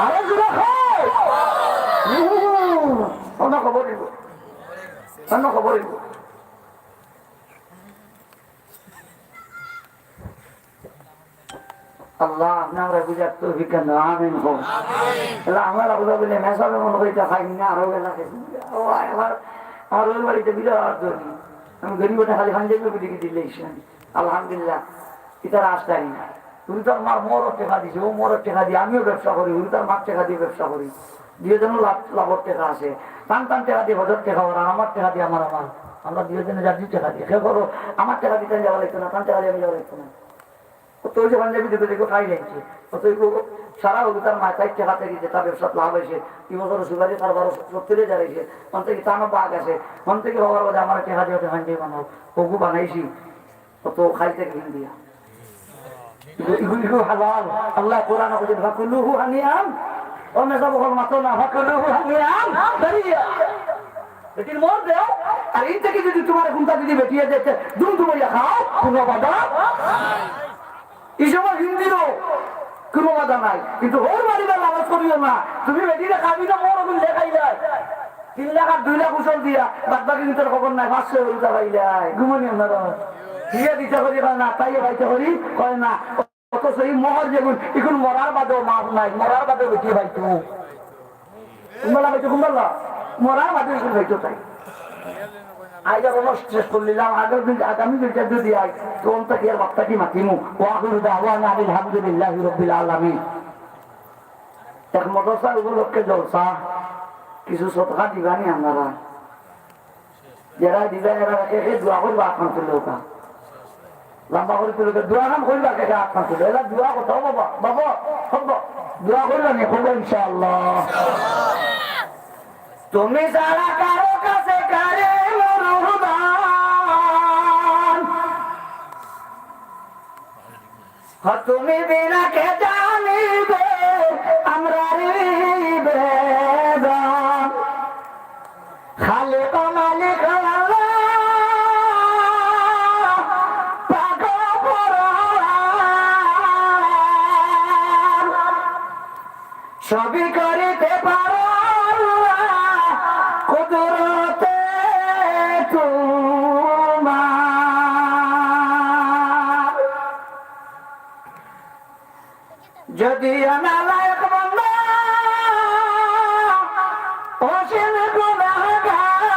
আরো জোরে খাও। হুম, অন্য খবর দিব, অন্য খবর দিব। আল্লাহ, আপনে আমরারে বুঝার তৌফিক দেন, আমিন কও। আল্লাহ, আমরা আবুদা বলে মেসাবে মনে করি তা খাই না, আরো বেলা খাই। ও, আমার, আমার ওই বাড়িতে বিরাট ধনী। আমি গরিব ওটা খালি পাঞ্জাবি বিক্রি দিলে ইসলাম। আলহামদুলিল্লাহ, ইতারা আসতে পারি না। উনি তার মা মোর টেকা দিছে, ও মোর টেকা দিয়ে আমিও ব্যবসা করি, উনি তার মার টেকা দিয়ে ব্যবসা করি। দুইজনও লাভ, লাভর টেকা আছে। তান তান টেকা দিয়ে হজর টেকা ওরা, আমার টেকা দিয়ে আমার, আমার। আমরা দুইজনে যার দুই টেকা দিয়ে। কেউ করো, আমার টেকা দিতে যাওয়া লাগতো না, তান টেকা দিয়ে আমি যাওয়া লাগতো না। অত ওই যে পাঞ্জাবি দুটো দেখো খাই লাগছে। অত ওই সারা হলু তার মাথায় টেকা থেকে যেটা ব্যবসাত লাভ হয়েছে, এই বছর সুপারি তার বারো সত্তর হাজার হয়েছে, মন থেকে তানো বাঘ আছে, মন থেকে বাবার বাদে আমার টেকা দিয়ে পাঞ্জাবি বানাও, ওগু বানাইছি, অত খাই থেকে হিন্দিয়া। ইগু, ইগু, ইগু হালাল। আল্লাহ কোরআন কইছেন, "ফাকুলুহু হানিআন।" ও মেজা বকল মাতো না, "ফাকুলুহু হানিআন মারিয়া।" বেটির মোর দেও, আর এই থেকে যদি তোমার কোনটা যদি বেটিয়ে যেতে, দুম দুমাইয়া খাও, কোনো বাধা। এই সময় হিন্দিরও কোনো বাধা নাই, কিন্তু ওর বাড়িতে লালচ করিও না। তুমি বেটিরে খাবি না, মোর ওগুন দেখাই যায়। তিন লাখ আর দুই লাখ উসল দিয়া, বাদ বাকি কিন্তু খবর নাই, পাঁচশো রুপা পাইলাই, ঘুমানি আপনারা। বিয়ে দিতে করি কয় না, তাই পাইতে করি কয় না। অথচ এই মোহর যেগুন, এখন মরার বাদেও মাফ নাই, মরার বাদেও বেটি পাইতো। কুম্বালা পাইতো, কুম্বালা? মরার বাদেও এখন পাইতো তাই। আজ আর অনর শেষ করলিলাম, আগের দিন, আগামী দিনটা যদি আই, তো অন্তা কি আর বার্তা কি মাতিমু? ওয়া আখিরু দাওয়ানা আনিল হামদুলিল্লাহি রাব্বিল আলামিন। এক মাদ্রাসা উপলক্ষে জলসা, কিছু সদকা দিবানি আপনারা? যেরা দিবা, এরা একে একে দোয়া করবা, আতখান তুলে উঠা। লম্বা করি তুলে উঠা, দোয়া খান করবা, একে একে আতখান তুলে। এরা দোয়া করতে হবে বাবা, বাবা, হব। দোয়া করবা নি, হব ইনশাআল্লাহ। তুমি ছাড়া কারো কাছে কারে মরুদান, তুমি বিনা কে জানিবে আমরার বেদন। খালিক মালিক আল্লাহ, পাক পরোয়ার। সবই করিতে পারো আল্লাহ, কুদরতে তোমার। যদিও নালায়েক বান্দা, অসীম গুনাহগার,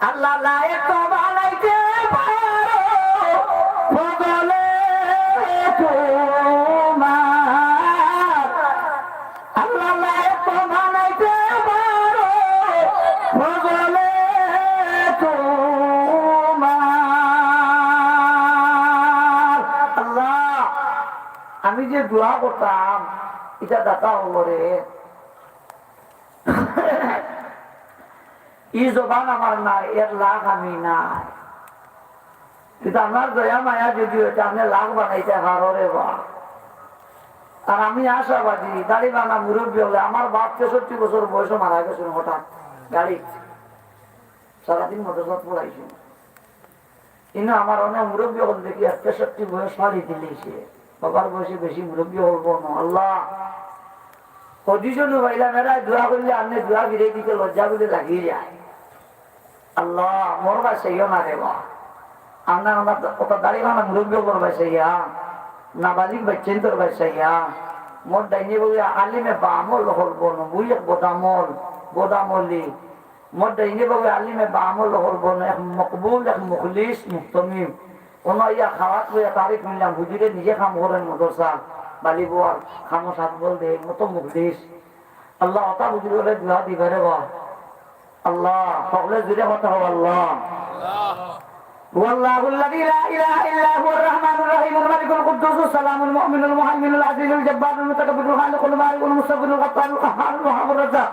আল্লাহ লায়েক তো বানাইতে পারো ফজলে তোমার। আল্লাহ লায়েক তো বানাইতে পারো ফজলে তোমার। আল্লাহ, আমি যে দোয়া করতাম, ইটা দাতা অকলরে। ই জবান আমার নাই, এর লাখ আমি নাই। কিন্তু আপনার দয়া মায়া যদি অইতে, আপনে লাখ বানাইতে পারো রে বা। আর আমি আশাবাদী, দাড়ি বানা মুরব্বি অকলে, আমার বাপ তেষট্টি বছর বয়সে মারা গেছইন হঠাৎ গাড়ি, সারাদিন মাদ্রাসাত পড়াইছইন। ইনো আমার অনেক মুরব্বি অকল দেখি এক তেষট্টি বয়স পাড়ি দিলিছে, বাবার বয়সে বেশি মুরব্বি অকল বনো। আল্লাহ, position-ও পাইলাম, এরায় দোয়া করলে আপনে দোয়া ফিরাই দিতে লজ্জা বলে লাগিয়ে যায়। আল্লাহ, মোর বায় চাইও না রে বা। আপনার আমার অত দাড়ি বানা মুরব্বি অকলর বায় চাইয়া, নাবালিগ বাচ্চাইন্তর বায় চাইয়া, মোর ডাইনে বাউয়ে আলিমে বাআমল অকল বনো, বুঝে বদামল, বদামলি, মোর ডাইনে বাউয়ে আলিমে বাআমল অকল বনো, এক মকবুল, এক মুখলিস, মুহতমিম। অনো ইয়া খাওয়াত লইয়া তারিফ নিলাম, হুজুরে নিজে কাম করইন মাদ্রাসা, বালি বোয়ার, কামো সাত বল দে, মতো মুখলিস। আল্লাহ, অতা হুজুররে দোয়া দিবা রে বা। আল্লাহ, হকলে জুরে কথা কও, আল্লাহ। هو الله الذي لا إله إلا هو الرحمن الرحيم الملك القدوس السلام المؤمن المهيمن العزيز الجبار المتكبر الخالق البارئ المصور الغفار القهار الوهاب الرزاق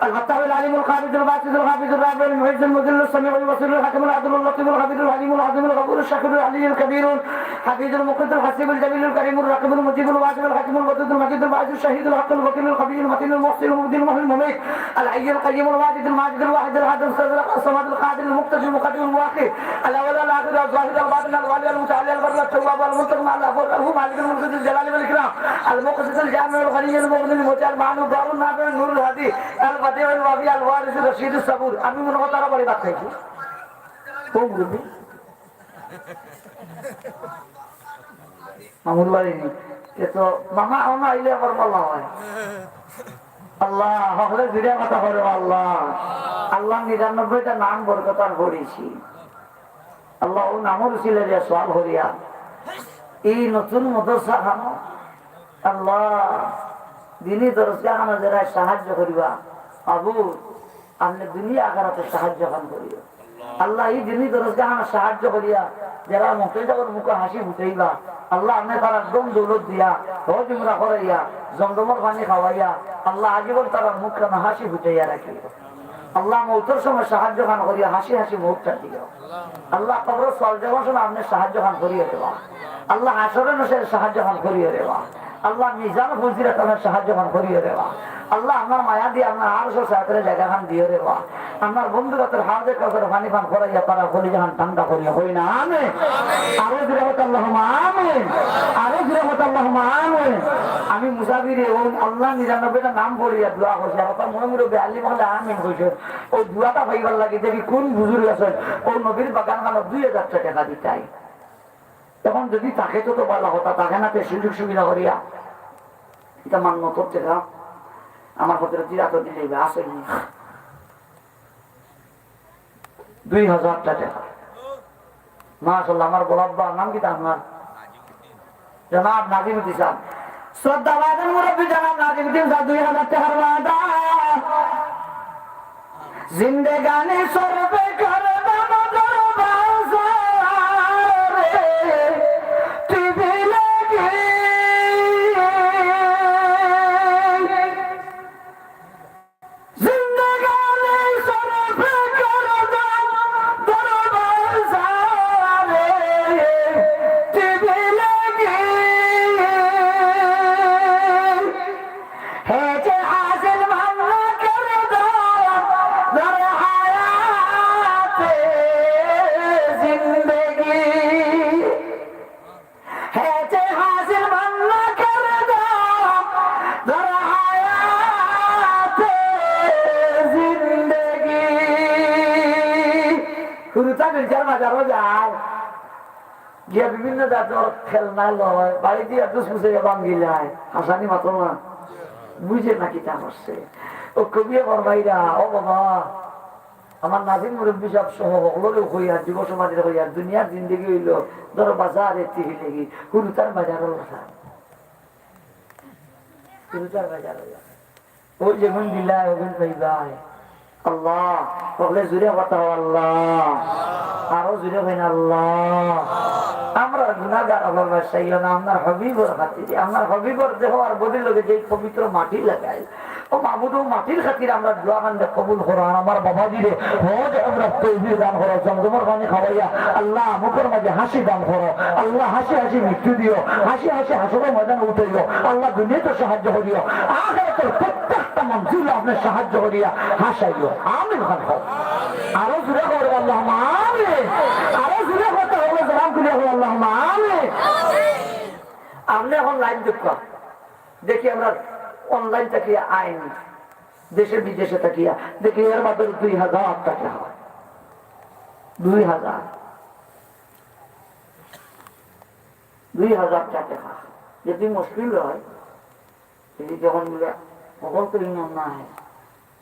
الفتاح العليم القابض الباسط القابض الرافع المعز المذل السميع البصير الحكيم العدل اللطيف الخبير الحليم العظيم الغفور الشكور العلي الكبير الحفيظ المقيت الحسيب الجليل الكريم الرقيب المجيب الواجب الحكيم الودود المجيد الباعث الشهيد الحق الوكيل القوي المتين المحصي المبدي المحيي المميت الحي القيوم الواجد الماجد الواحد الأحد الصمد القادر المقتدر المقدم المؤخر الأول الآخر الظاهر الباطن الوالي المتعالي البر التواب المنتقم العفو الرؤوف مالك الملك ذو الجلال والإكرام المقسط الجامع الغني المغني المطيع المعنوف الضار النافع النور الهادي البديع الوافي الوارث الرشيد الصبور. আমি মনে হয় তারা বাড়ি ভাত খাইছি। কোন গ্রুপে? মামুর বাড়ি নি? এ তো মামা, মামা আইলে আবার মামা হয়। আল্লাহ, হকলে জুরে কথা কও আল্লাহ। আল্লাহ নিরানব্বইটা নাম বরকতার পড়ছি। আল্লাহ, অউ নামর উসিলা দিয়া সওয়াল করিয়া, এই নতুন মাদ্রাসা খানো, আল্লাহ, দিনি দরসগা খানো যেরা সাহায্য করিবা, আবু, আপনে দুনিয়া আখেরাতে সাহায্য খান করিও। আল্লাহ, এই দিনি দরসগা খানো সাহায্য করিয়া যেরা মুক্তাদির মুখো হাসি ফুটাইবা, আল্লাহ, আপনে তারার ধন দৌলত দিয়া, হজ উমরা করাইয়া, জমজমর পানি খাওয়াইয়া, আল্লাহ, আজীবন তারার মুখ খানো হাসি ফুটাইয়া রাখিও। আল্লাহ, মউতর সময় সাহায্য খান করিয়া হাসি হাসি মউতটা দিও। আল্লাহ, কবরো সওয়াল জওয়াবর সময় আপনে সাহায্য খান করিয়া দেবা। আল্লাহ, হাশরে নাশরে সাহায্য খান করিয়া দেবা। আল্লাহ, মিজান ফজিলত আপনার সাহায্য খান করিয়া দেবা। আল্লাহ, আপনার মায়া দিয়া আপনার আরশর ছায়াতলে জাগা খান দিও দেবা। আপনার বন্ধুর আতর হাউজে কাউসারর পানি পান করাইয়া তারার কলিজা খান ঠান্ডা করিয়া, কই না আমিন। আরো জুরে কও আল্লাহুম্মা আমিন। আরো জুরে কও আল্লাহুম্মা আমিন। আমি মুসাফিরে অউ আল্লাহ নিরানব্বইটা নাম পড়িয়া দোয়া করছি, আর আপনার মনে মনে বেআলি মহলে আমিন কইছে। অউ দোয়াটা পাইবার লাগি দেখি কোন বুজুর্গ আছইন, অউ নবীর বাগান খানো দুই হাজার টেকা দিতায়। অখন যদি থাকে তো, তো ভালা কথা, থাকে না তে সুযোগ সুবিধা করিয়া। ইটা মান্নত করতে না, আমার হজরত জিরাত দিলে অইবে, আছে নি? দুই হাজার টেকা। মাশাআল্লাহ, আমার বড় আব্বা, নাম কিতা আপনার? জনাব নাজিমুদ্দিন সাহেব, শ্রদ্ধাভাজন মুরব্বী জনাব নাজিমুদ্দিন সাহেব, দুই হাজার টেকার মাদান। জিন্দেগানি সরফে করদাম দরবাজারে, টিভি লাগি। জিন্দেগানি সরফে করদাম দরবাজারে, টিভি লাগি। হেজে হাসিল মান্না করদাম দর হায়াতে জিন্দেগি। হেজে হাসিল মান্না করদাম দর হায়াতে জিন্দেগি। হুরুতা মির্জার মাজারো যায়, গিয়া বিভিন্ন জাতর খেলনা লয়, বাড়ি দিয়া দুস মুসাইয়া ভাঙ্গিলায়, হাসানি মাতো না, বুঝে না কিতা করছে। ও কবিয়ে ফরমাইরা, ও বাবা, আমার নাজিম মুরব্বী সাহেব সহ হকলরে কইয়া, যুব সমাজরে কইয়া, দুনিয়ার জিন্দেগি অইলো, ধরো বাজারে টিভি লাগি, হুরুতার বাজারো লাগা। হুরুতার বাজারো লাগা। ওই যেমন দিলাই, ওগুন পাইবায়। আল্লাহ, বলে জুরে কথা আল্লাহ। আরো জুরে কইন আল্লাহ। আমরা গুনাহগার, আল্লাহ বাসাইও না, আপনার হাবিবর খাতিরে, আপনার হাবিবর দেহ আর বডির লগে যে পবিত্র মাটি লাগাই, ও মাবুদ, ও মাটির খাতিরে আমরা দোয়া কান্দে কবুল করো। আর আমার বাবাজিরে হজ উমরার তৌফিক দান করো, জমজমর পানি খাওয়াইয়া আল্লাহ মুখর মাঝে হাসি দান করো। আল্লাহ হাসি হাসি মৃত্যু দিও, হাসি হাসি হাসরের ময়দানে উঠাইও। আল্লাহ দুনিয়াতে সাহায্য করিও, আখেরাতের প্রত্যেকটা মঞ্জিলে আপনি সাহায্য করিয়া হাসাইও। আমিন খান হোক। আরো জুরে করো আল্লাহুম্মা আমিন। আরো জুরে করতে হবে, জবান খুলিয়া করো আল্লাহুম্মা আমিন। আপনি এখন লাইন দেখবা, দেখি আমরা অনলাইন থাকিয়া আইন, দেশে বিদেশে থাকিয়া দেখি এর মাত্র দুই হাজার টাকা হয়, দুই হাজার, দুই হাজার টাকা হয়। যদি মুশকিল হয়, যদি যখন বলে, "হকল তো ইনো নাই,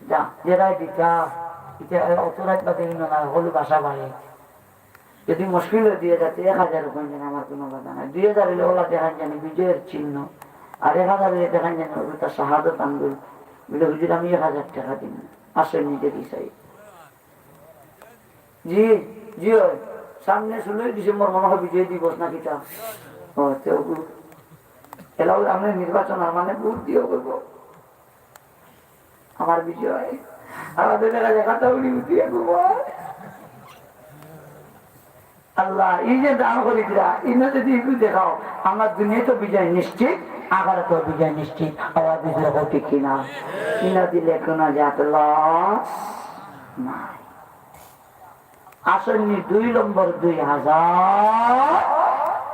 যা, যেটাই দিতা, এটা অত রাত বাদে ইনো নাই, হকল বাসা বাড়ি।" যদি মুশকিল হয় দুই হাজার, এক হাজার ওখানে যেন আমার কোনো বাধা নাই। দুই হাজার হইলে ওলা দেখান জানি বিজয়ের চিহ্ন, আর এক হাজার হইলে দেখান জানি ওটা শাহাদত আঙ্গুল। বলে, "হুজুর, আমি এক হাজার টাকা দিন, আসেন নিজে দিশাই।" জি, জি হয়। সামনে ষোলোই ডিসেম্বর মনে হয় বিজয় দিবস নাকি তা? ও, তো ও-, এলা ওই আমরা নির্বাচন আর মানে ভোট দিয়ে করবো। আমার বিজয়। আমাদের দেখা দেখা তো উনি উঠিয়ে করবো। আল্লাহ, এই যে দান করি দিলা, ইনো যদি একটু দেখাও, আমার দুনিয়া তো বিজয় নিশ্চিত, আখেরাত তো বিজয় নিশ্চিত। আওয়াজ দিলে হোক ঠিক কিনা? ইনো দিলে কোনো জাত লস নাই। আসেননি দুই নম্বর দুই হাজার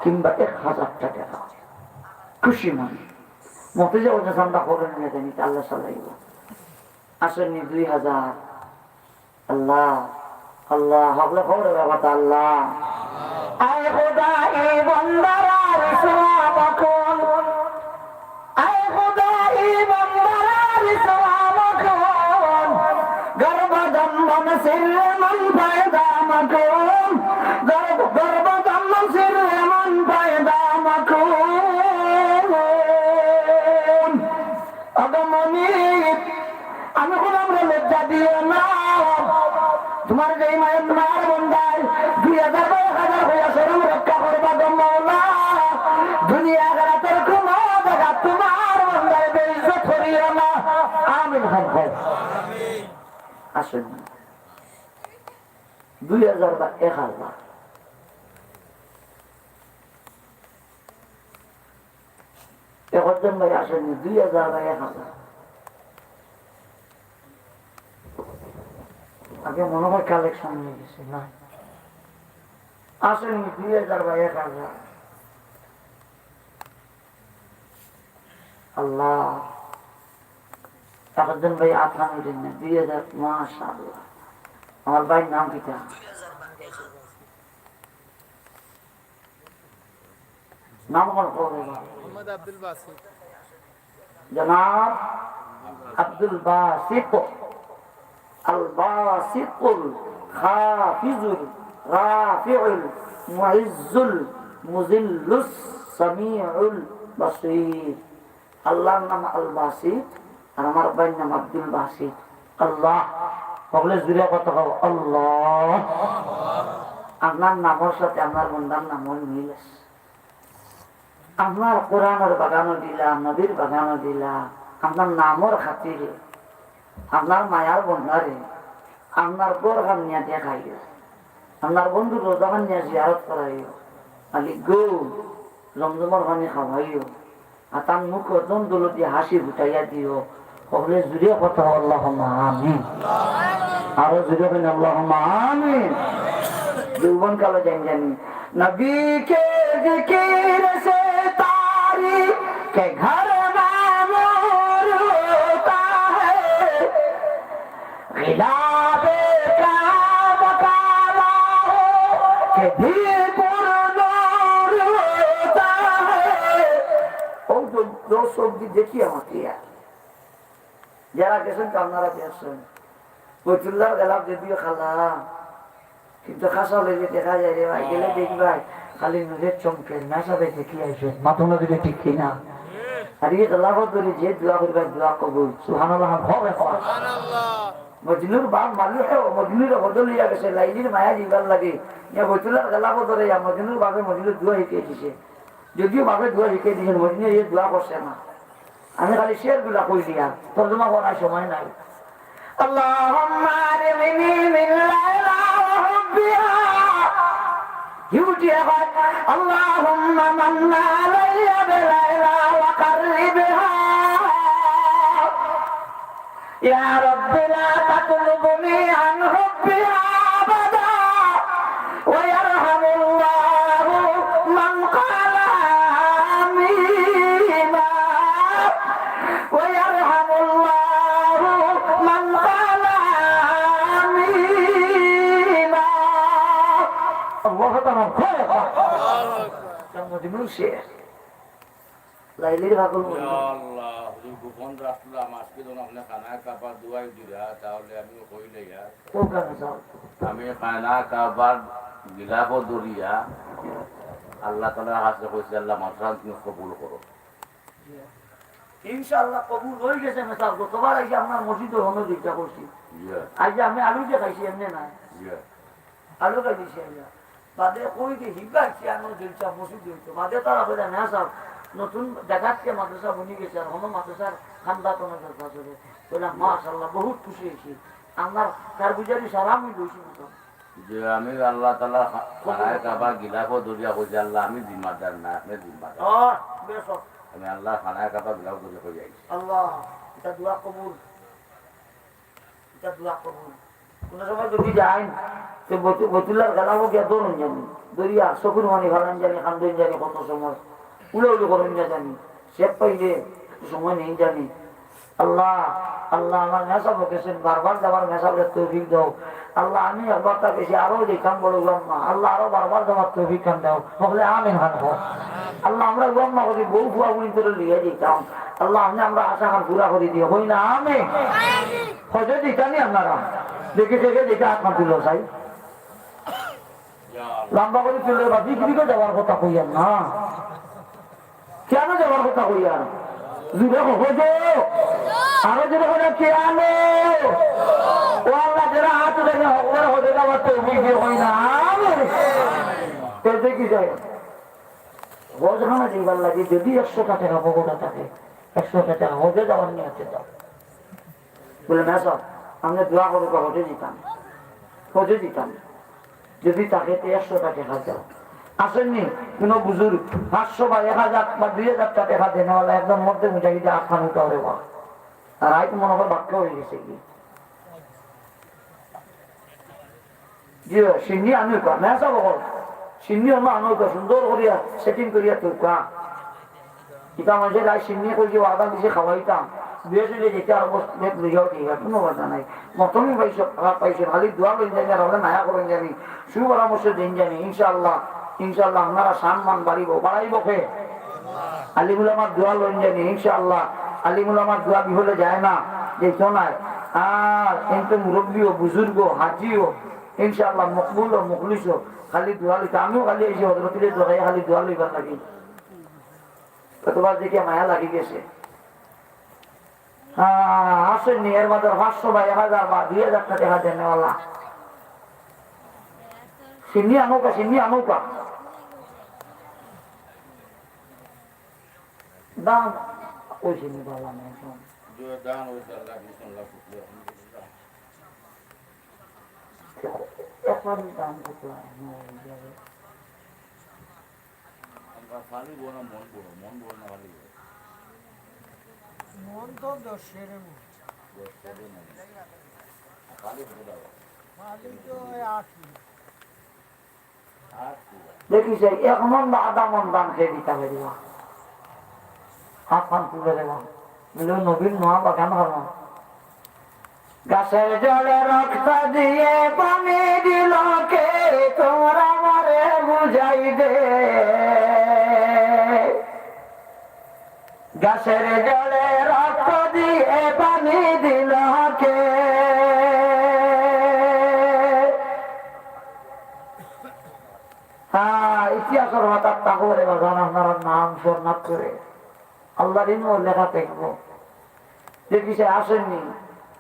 কিংবা এক হাজার টাকা। খুশি মনে। মতে যে ওজে চান্দা করেন না জানি, আল্লাহ চালাইব। আসেননি দুই হাজার। আল্লাহ, আল্লাহ, হকলে খবর বাবা আল্লাহ। আয় খোদা, এই বন্দারা ইসলাম এখন। اے خدا، ای بندہ را رسوا مکن، گر بدم من سر من پیدا مکن، گر، گر بدم من سر من پیدا مکن۔ ও গো মনিব, আমি গোলামরে লজ্জা দিও না। তোমার যেই মায়ের, মার বন্দায় দুই হাজার বা এক হাজার হইয়া শরম রক্ষা করবা গো মৌলা। দুনিয়া আখেরাতের কোনো জায়গা তোমার বন্দায় বেইজ্জত করিও না। আমিন খান কও। আসেন। দুই হাজার বা এক হাজার। একজন ভাই আসেননি, দুই হাজার বা এক হাজার। আগে মনে হয় কালেকশন হয়ে গেছে, না? আসেননি, দুই হাজার বা এক হাজার। আল্লাহ, একজন ভাই আঠারো দিন না, দুই হাজার, মাশাআল্লাহ। আমার ভাইর নাম কিতা? নাম কোন খবর হলো? মোহাম্মদ আব্দুল বাসিত। জনাব আব্দুল বাসিত, আল বাসিতুল খাফিজুল রাফিউল মুইজ্জুল মুজিল্লুস সামিউল বাসীর। আল্লাহর নাম আল বাসিত, আর আমার ভাইর নাম আব্দুল বাসিত। আল্লাহ, হকলে জুরে কওতা কও, আল্লাহ। আপনার নামর সাথে আপনার বন্দার নামর মিল আছে। আপনার কোরআনর বাগানো দিলা, নবীর বাগানো দিলা, আপনার নামর খাতিরে, আপনার মায়ার বন্দারে, আপনার ঘরখান নিয়া দেখাইও, আপনার বন্ধুর রোজাখান নিয়া জিয়ারত করাইও। মালিক গো, জমজমর পানি খাওয়াইও, আর তান মুখো জমজলদি হাসি ফুটাইয়া দিও। হকলে জুরে কওতা, আল্লাহুম্মা আমিন। আরো জুরে কইন, আল্লাহুম্মা আমিন। যৌবন কালো জানি জানি। নবী কে জিকির সে তারিকে ঘর মে নূর হোতা হ্যায়। غلاب کعبہ کالا ہو کہ بھی پر نور ہوتا ہے۔ ও তো দশ অব্দি দেখিয়া মাতিয়া। যারা গেছেন তো আপনারা দেখছেন। বৈতুল্লাহর গেলাফ যদিও কালা, কিন্তু কাছে অইলে দেখা যায় রে ভাই, গেলে দেখবায় খালি নূরের চমকে, মেসাবে দেখি আইছে, মাথা না দিলে ঠিক কি না? আর এই গেলাফ ধরি যে দোয়া করবা, দোয়া কবুল। সুবহানাল্লাহ, হবে। মজনুর বাপ মালিহে, মজনুরে বদল অইয়া গেছে, লাইলির মায়া দিবার লাগি। ইয়া বৈতুল্লাহর গেলাফ ধরে, ইয়া মজনুর বাপে মজনুর দোয়া হিকাই দিছে। যদিও বাপে দোয়া হিকাই দিছে, মজনুয়ে এই দোয়া করছে না। আমি খালি শেরগুলা কই দিয়া, তর্জমা করার সময় নাই। اللهم أرحني من ليلى وحبها। কি উঠিয়া কয়, اللهم من علي بليلى وقربها। يا رب لا تطلبني عن حبها أبدا، ويرحم الله من قال آمين، ويرحم الله من قال آمين। আল্লাহ তাআলা কয়, মজনুর শের। লাইলির পাগল মনে ইয়া হয়। আল্লাহ, হুজুর গোপন রাখলাম, আজকে যখন আপনি খানায় কাবার দোয়াই দিলা, তাহলে আমিও কইলে ইয়া। কোন কারণে যাও? আমি খানায় কাবার গিলাফও ধরিয়া আল্লাহ তাআলার কাছে কইছি, "আল্লাহ, মাদ্রাসা তুমি কবুল করো।" ইনশাআল্লাহ কবুল অই গেছে, মেসাব। গতবার আইয়া আপনার মসজিদর হনো দুইটা করছি। ইয়া। আইয়া আমি আলু যে খাইছি, এমনি না। ইয়া। আলু খাই দিছি আইয়া। বাদে কই যে হিবা আইছি, আমি দুইটা মসজিদ অইতো। বাদে তারা কইলা, "না সাব, নতুন জাগাত কে মাদ্রাসা বনি গেছে, আর হনো মাদ্রাসার খান্দা তো না দরকার করে।" কইলাম, "মাশাআল্লাহ, বহুত খুশি অইছি।" আপনার কারগুজারি সালাম আমি লইছি মতো। যে আমি আল্লাহ তাআলা খা-, খানায় কাবা গিলাফও ধরিয়া কইছি, "আল্লাহ, আমি জিম্মাদার না, আপনি জিম্মাদার।" ও, বেশ। আমি আল্লাহ খানায় কাবা গিলাফ ধরিয়া কই আইছি। আল্লাহ, এটা দোয়া কবুল। এটা দোয়া কবুল। কোনো সময় যদি যাইন, তো বতু-, বতুল্লার গেলাফও গিয়া ধরুন জানি। ধরিয়া চকুর পানি ফালান জানি, কান্দুন জানি কত সময়। উলাউলি করুন জানি। শেখ পাইলে একটু সময় নেই জানি। আল্লাহ, আল্লাহ, আমার মেসাব গেছেন, বারবার যাবার মেসাবরে তৌফিক দাও। আল্লাহ, আমি একবার তা বেশি আরো দেখতাম বড় আম্মা। আল্লাহ, আরো বারবার যাবার তৌফিক খান দাও। হকলে আমিন খান হোক। আল্লাহ, আমরা আম্মা করি বউ ফুয়া বুড়ি করে লিয়ে দিতাম। আল্লাহ, আপনি আমরা আশা খান পুরা করে দিও। কই না আমিন। হজে দিতানি আপনারা। দেখে দেখে দেখে আত্মা তুলো চাই। লম্বা করে তুলে বা বিক্রি করে যাওয়ার কথা কইয়ার না। কেন যাওয়ার কথা কইয়ার? জুড়ে হজে। আরো জুড়ে হলে কেন? ও আল্লাহ, যারা হাত উঠে হকলের হজে যাওয়ার তৌফিক দিয়ে হয় না। আমিন। এতে কি যায়? হজখানা যাইবার লাগি যদি একশোটা টাকা পকেটে থাকে, একশোটা টাকা হজে যাওয়ার নিয়তে যাও। বলে, "না স্যার, আমরা দোয়া করবো, হজে দিতাম, হজে দিতাম।" যদি থাকে তো একশোটা টাকা দাও। আসেননি কোনো বুজুর্গ, পাঁচশো বা এক হাজার বা দুই হাজার টাকা দেনেওয়ালা একজন মধ্যে মুজাহিদে আখান উঠাও রে বা। আর আই তো মনে হয় বাক্য হয়ে গেছে কি? জি, সিন্নি আনুকা, মেসা বকল। সিন্নি অন্য আনুকা, সুন্দর করিয়া setting করিয়া তুকা। ইটা মাঝে রাই সিন্নি কই যে ওয়াদা দিছে খাওয়াইতাম। বিয়ে শুনে যেতে আর বস, বেত লইয়াও ঠিক আছে, কোনো কথা নাই। মতনই পাইছো, খারাপ পাইছো, খালি দোয়া লই যাবি, আর হলে মায়া করুন যাবি, সুপরামর্শ দিন যাবি, ইনশাআল্লাহ, ইনশাআল্লাহ, আপনারা সম্মান বাড়িব, বাড়াইব কে? আলিম উলামার দোয়া লইন যাবি, ইনশাআল্লাহ। আলিম উলামার দোয়া বিফলে যায় না, যেত নাই। আর কিন্তু মুরব্বী ও বুজুর্গ, হাজি ও, ইনশাআল্লাহ, মকবুল ও মুখলিস ও, খালি দোয়া লইতে। আমিও খালি এই যে হজরতরে দোয়াই, খালি দোয়া লইবার লাগি। কতবার দেখে মায়া লাগি গেছে। হ্যাঁ, আসেননি, এর মাঝে পাঁচশো বা এক হাজার বা দুই হাজার টেকা দেন নেওয়ালা। সিন্নি আনউক্কা, সিন্নি আনউক্কা। দাম ওই সিন্নি বালা নাই, শোন। এখন দাম কত? আমরা পানি বড় না মন বড়? মন বড় না পানি বড়? মন তো দশ সেরের মন। দশ সেরের মন। আর পানি কত দাম? পানি তো ওই আট কিলো। আট কিলো। দেখি সে এক মন বা আধা মন দাম খেয়ে দিতে পারি না। হাত পান তুলে দেওয়া। বলে, "ও নবীর নোয়া বাগান হলো।" গাছের জলে রক্ত দিয়ে পানি দিল কে? তোমরা আমারে বুঝাই দে। গাছের জলে রক্ত দিয়ে পানি দিল কে? হ্যাঁ, ইতিহাসের হঠাৎ তাহলে বাজান আপনারা নাম স্মরণ করে আল্লাহর ইলমে লেখা দেখবো যে কিসে আসেননি,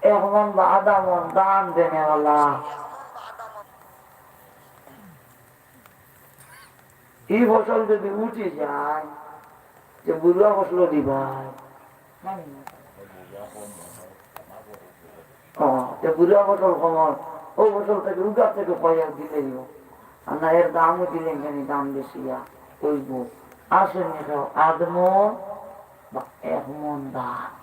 এক মন বা আধা মন দান দেনেওয়ালা। এই ফসল যদি উঠে যায়, যে বুড়া ফসল দিবায়। ও, যে বুড়া ফসল কমন, ও ফসল থেকে উগার থেকে পয়সা দিলে দিব। আর না, এর দামও দিলেন কেন, দাম বেশি আর ওই বউ। আসেননি তো আধ মন বা এক মন দান।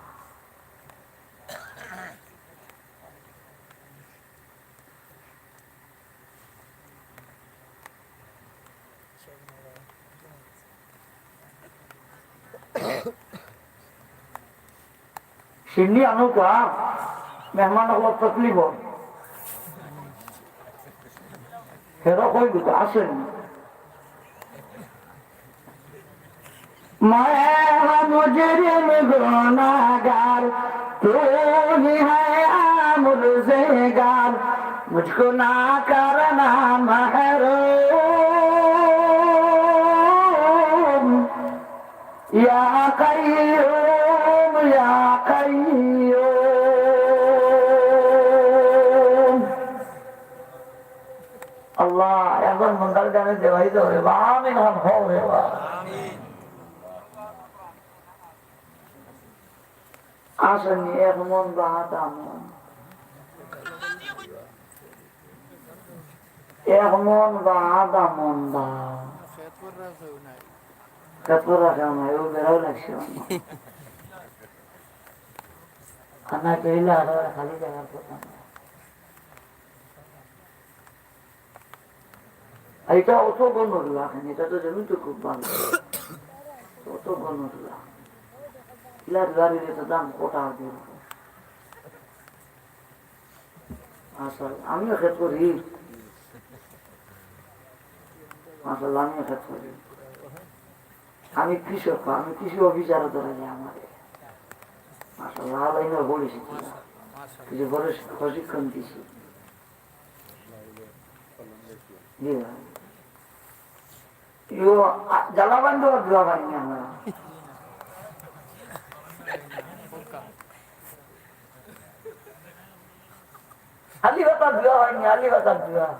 সিন্নি আনউক্কা, মেহমান অকল তকলিফ অয়। হেরা কই দুটো আসেন। میں ہوں مجرم گناہگار، تو ہی ہے آمرزگار، مجھ کو نہ کرنا محروم۔ یا قیوم، یا قیوم۔ আল্লাহ, একজন মন্দার গানে দেওয়াই দেবে, বা আমিন হন, হও রে বা। আসেননি এক মন বা আধা মন। এক মন বা আধা মন বা। খেত পর রাখেও নাই, ও বেড়াও লাগছে। আর না পেলে আর খালি জায়গার কথা না। আর এটা অত গণ দোয়া, এটা তো জমি তো খুব ভালো, অত গণ দোয়া। ইলা দোয়া দিলে তো দাম কোটা দিয়ে। আসল আমিও খেত করি, আসল আমিও খেত করি। আমি কৃষক, আমি কৃষি অফিসারও ধরা যায় আমারে। আসল লাল আইনের বলেছি, কিছু বড় প্রশিক্ষণ দিছি। জি ভাই। ইয়ো, আ, জ্বালা বান্ধব দোয়া পাই না আমরা। আলি ভাতার দোয়া হয়নি, আলি ভাতার দোয়া।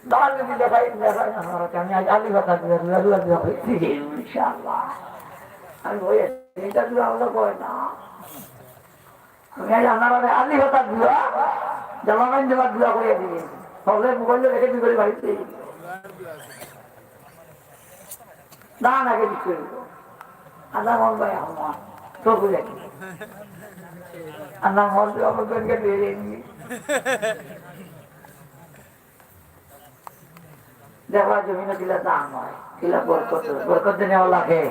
দাঁড় যদি লেখাই, লেখাই না, আমার কাছে আমি আজ আলি ভাতার দোয়া, দোয়া, দোয়া, দোয়া হয়েছি, ইনশাআল্লাহ। আমি ওই, এটা দোয়া হলো কয় না। আমি আজ আপনারা আলি ভাতার দোয়া, জামাগান দেওয়ার দোয়া করে দিয়ে। তাহলে মোবাইল রেখে কি করে বাড়িতে? না, না, কিছু করব। আধা মন ভাই আমার, চোখ বুঝে কি? আধা মন তো আমার ব্যাংকে দিয়ে দেয়নি। দেখবা জমিনে কিলা দাম হয়, কিলা বরকত হয়। বরকত দেনেওয়ালা কে?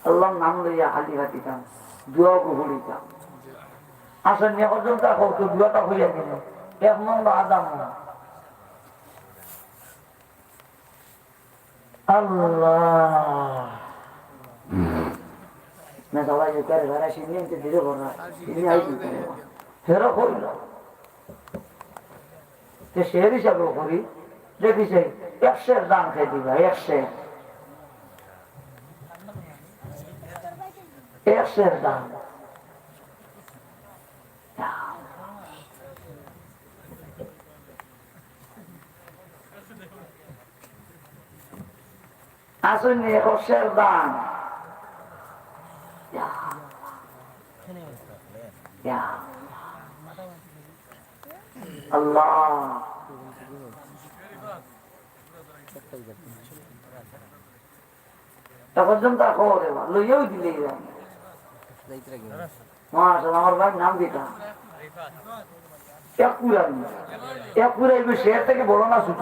আল্লাহর নাম লইয়া খালি হাতি দাম, দোয়াও কবুলি দাম। আসেন, নিয়ে পর্যন্ত হোক, তো দোয়াটা হইয়া গেল। এক মন বা আধা মন। আল্লাহ। না, সবাই যে করে, বেড়া সিন্নি আনতে দিলে বড় না, সিন্নি আই দিতে হবে। ফেরো কইল। তো সে হিসাবে করি, দেখি সে এক সের ধান খাই দিবা, এক সের, এক সের ধান। আসুন, এক সের ধান। ইয়া, ইয়া আল্লাহ। এখন তো আর খবর এবার লইয়াও দিলে। মাশাআল্লাহ, আমার ভাইর নাম কিতা? এক পুরা নি? এক পুরা, এগুলো শের থেকে বড় না ছোট?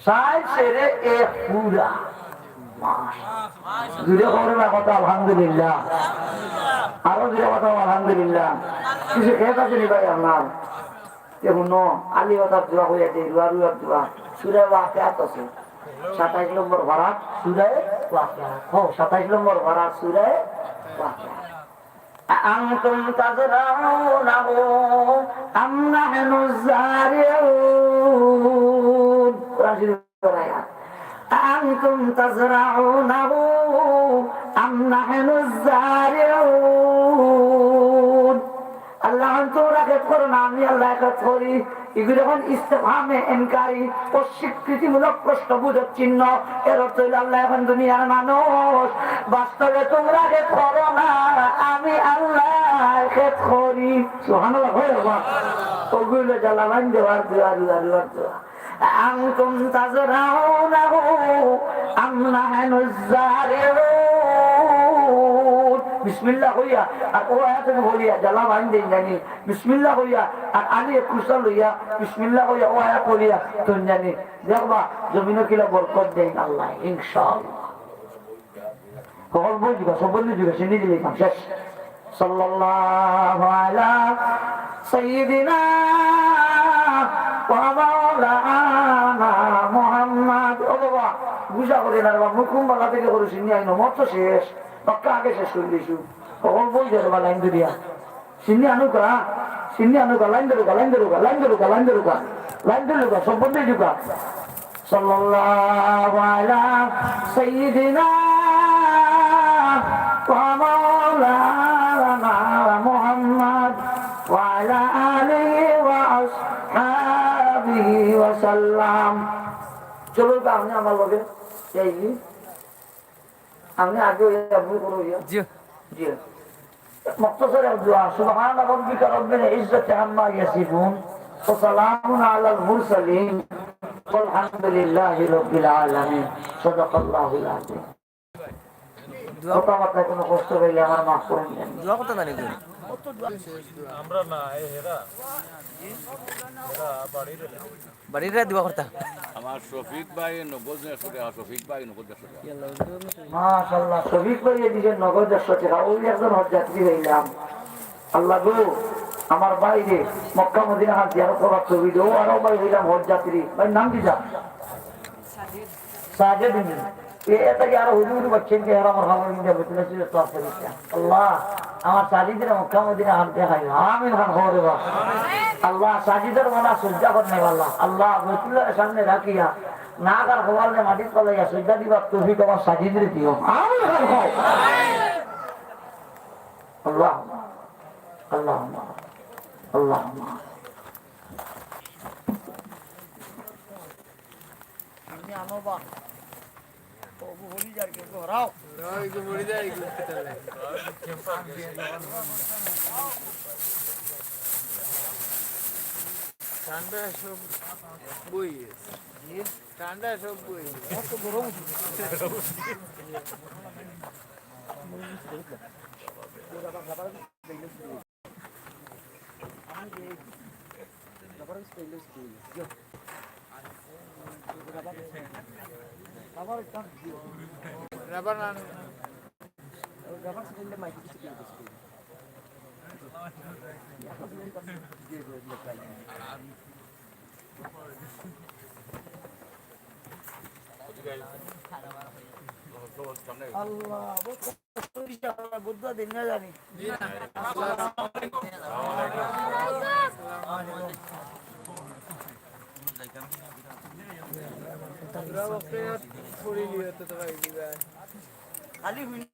ষাইট শেরে এক পুরা। মাশাআল্লাহ। জুরে কও না কথা, আলহামদুলিল্লাহ। আরো জুরে কথা, আলহামদুলিল্লাহ। কিছু খেত আছে নি ভাই আপনার? দেখুন, আলী কথার দোয়া হইয়া যে রুয়া রুয়ার দোয়া। সূরা ওয়াকিয়াত আছে। সাতাইশ নম্বর পারা, সূরা ওয়াকিয়াত। হো, সাতাইশ নম্বর পারা, সূরা ওয়াকিয়াত। أأنتم تزرعونه أم نحن الزارعون؟ কোরআন শরীফের আয়াত। أأنتم تزرعونه أم نحن الزارعون؟ আল্লাহ, এখন তোমরা খেত করো না, আমি আল্লাহ খেত করি। এগুলো এখন ইস্তেফহামে ইনকারি, অস্বীকৃতিমূলক প্রশ্নবোধক চিহ্ন। এর অর্থ হইল, আল্লাহ, এখন দুনিয়ার মানুষ, বাস্তবে তোমরা খেত করো না, আমি আল্লাহ খেত করি। সুবহানাল্লাহ, হয় বাবা। ওগুলো জ্বালা বান দেওয়ার দোয়া, দোয়া, দোয়ার দোয়া। أأنتم تزرعونه أم نحن الزارعون؟ বিসমিল্লাহ কইয়া আর ও আয়াত বলিয়া জ্বালা বান দেন জানি। বিসমিল্লাহ কইয়া আর আলী একুশটা লইয়া বিসমিল্লাহ কইয়া ও আয়াত পড়িয়া তুন জানি। দেখবা, জমিনো কিলা বরকত দেন আল্লাহ, ইনশাআল্লাহ। কখন বই দিবা, সব বললে দিবা, সে নিজে লিখলাম, শেষ। সাল্লাল্লাহু আলা সাইয়্যিদিনা ওয়া মাওলানা মুহাম্মদ। ও বাবা, বুঝা করে না রে বাবা, মুকুম বালা থেকে করো, সিন্নি আইনো, মত তো শেষ। বাক্কা আগে শেষ করে দিছু। কখন বই যাবে বা লাইন ধরিয়া। সিন্নি আনুকা, সিন্নি আনুকা, লাইন ধরুকা, লাইন ধরুকা, লাইন ধরুকা, লাইন ধরুকা, লাইন ধরুকা, সব বন্ধু যুকা। সাল্লাল্লাহু আলা সাইয়্যিদিনা ওয়া মাওলানা মুহাম্মদ ওয়া আলা আলিহি ওয়া আসহাবিহি ওয়া সাল্লাম। চলো, তা আপনি আমার লগে যাইনি। আপনি আগে ওই আবু করে ওই। জি। জি। মুখতাসর এক দোয়া, سبحان ربك رب العزة عما يصفون وسلام على المرسلين والحمد لله رب العالمين। صدق الله العظيم। দোয়া কথাবার্তায় কোনো কষ্ট হইলে আমার মাফ করে দিবেন। দোয়া করতে জানি কি? আমরা না, এ হেরা। হেরা বাড়ির বাড়ির দোয়া করতা। আমার শফিক ভাই নগদ দেড়শো টাকা, শফিক ভাই নগদ দেড়শো টাকা। মাশাআল্লাহ, শফিক ভাই এই দিকে নগদ দেড়শো টাকা। ওই একজন হজ যাত্রী হইলাম। আল্লাহ গো, আমার ভাইরে মক্কা মদিনা হাত জিয়ারত করার তৌফিক দেও। আরো ভাই হইলাম হজ যাত্রী। ভাই নাম কি যা? সাজেদ মিয়া। এ, এটা কি আরো হুজুর হুজুর বাচ্চা কি আর আমার ভালো মিলে বেতন আছে তো আছে না? আল্লাহ, আমার সাজিদের মক্কা মদিনা আনতে খাই। আমিন খান খবরে বা। আল্লাহ, সাজিদের মানা সজ্জা করনে বালা। আল্লাহ, বেতুল্লাহর সামনে রাখিয়া, নাক আর খোয়ালে মাটিত ফালাইয়া সজ্জা দিবার তৌফিক আমার সাজিদরে দিও। আমিন খান খাও। আল্লাহ, আল্লাহ, আল্লাহ। তুমি আনো বা। তবু হরি যার কিন্তু হরাও। হরাও, এগু মরি যায়, এগু খেতে লাগে। ঠান্ডা সব বই গেছে। জি? ঠান্ডা সব বই গেছে। এত গরম। রাবার আন। আল্লাহ, বুদ্ধ দিন না জানি। খালি হইলে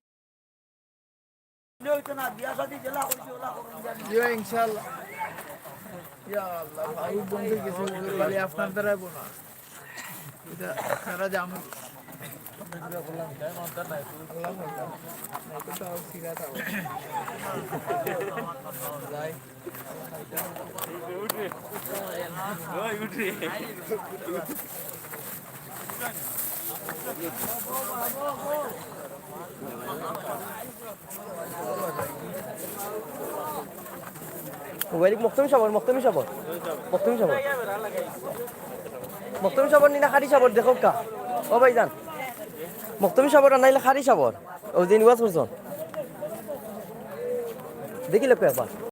হইতো না, বিয়া শাদী যেলা করছি, ওলা করুন জানি। ইয়া, ইনশাআল্লাহ। ইয়া আল্লাহ, বাবু বন্ধু কিছু বলতে পারি, আপনার দ্বারা বোনা। এটা আপনারা জানো। আল্লাহ বলতাম। এটা তো আর সিরা তাও। যাই। মোবাইল মকদুম সাবর, মকদুম সাবর, মকদুম সাবর, মকদুম সাবর নি না কারি সাবর দেখো কা। ও ভাইজান, মকদুম সাবর আর নাইলে কারি সাবর। ও দিন ওয়াজ করছন, দেখিল একবার।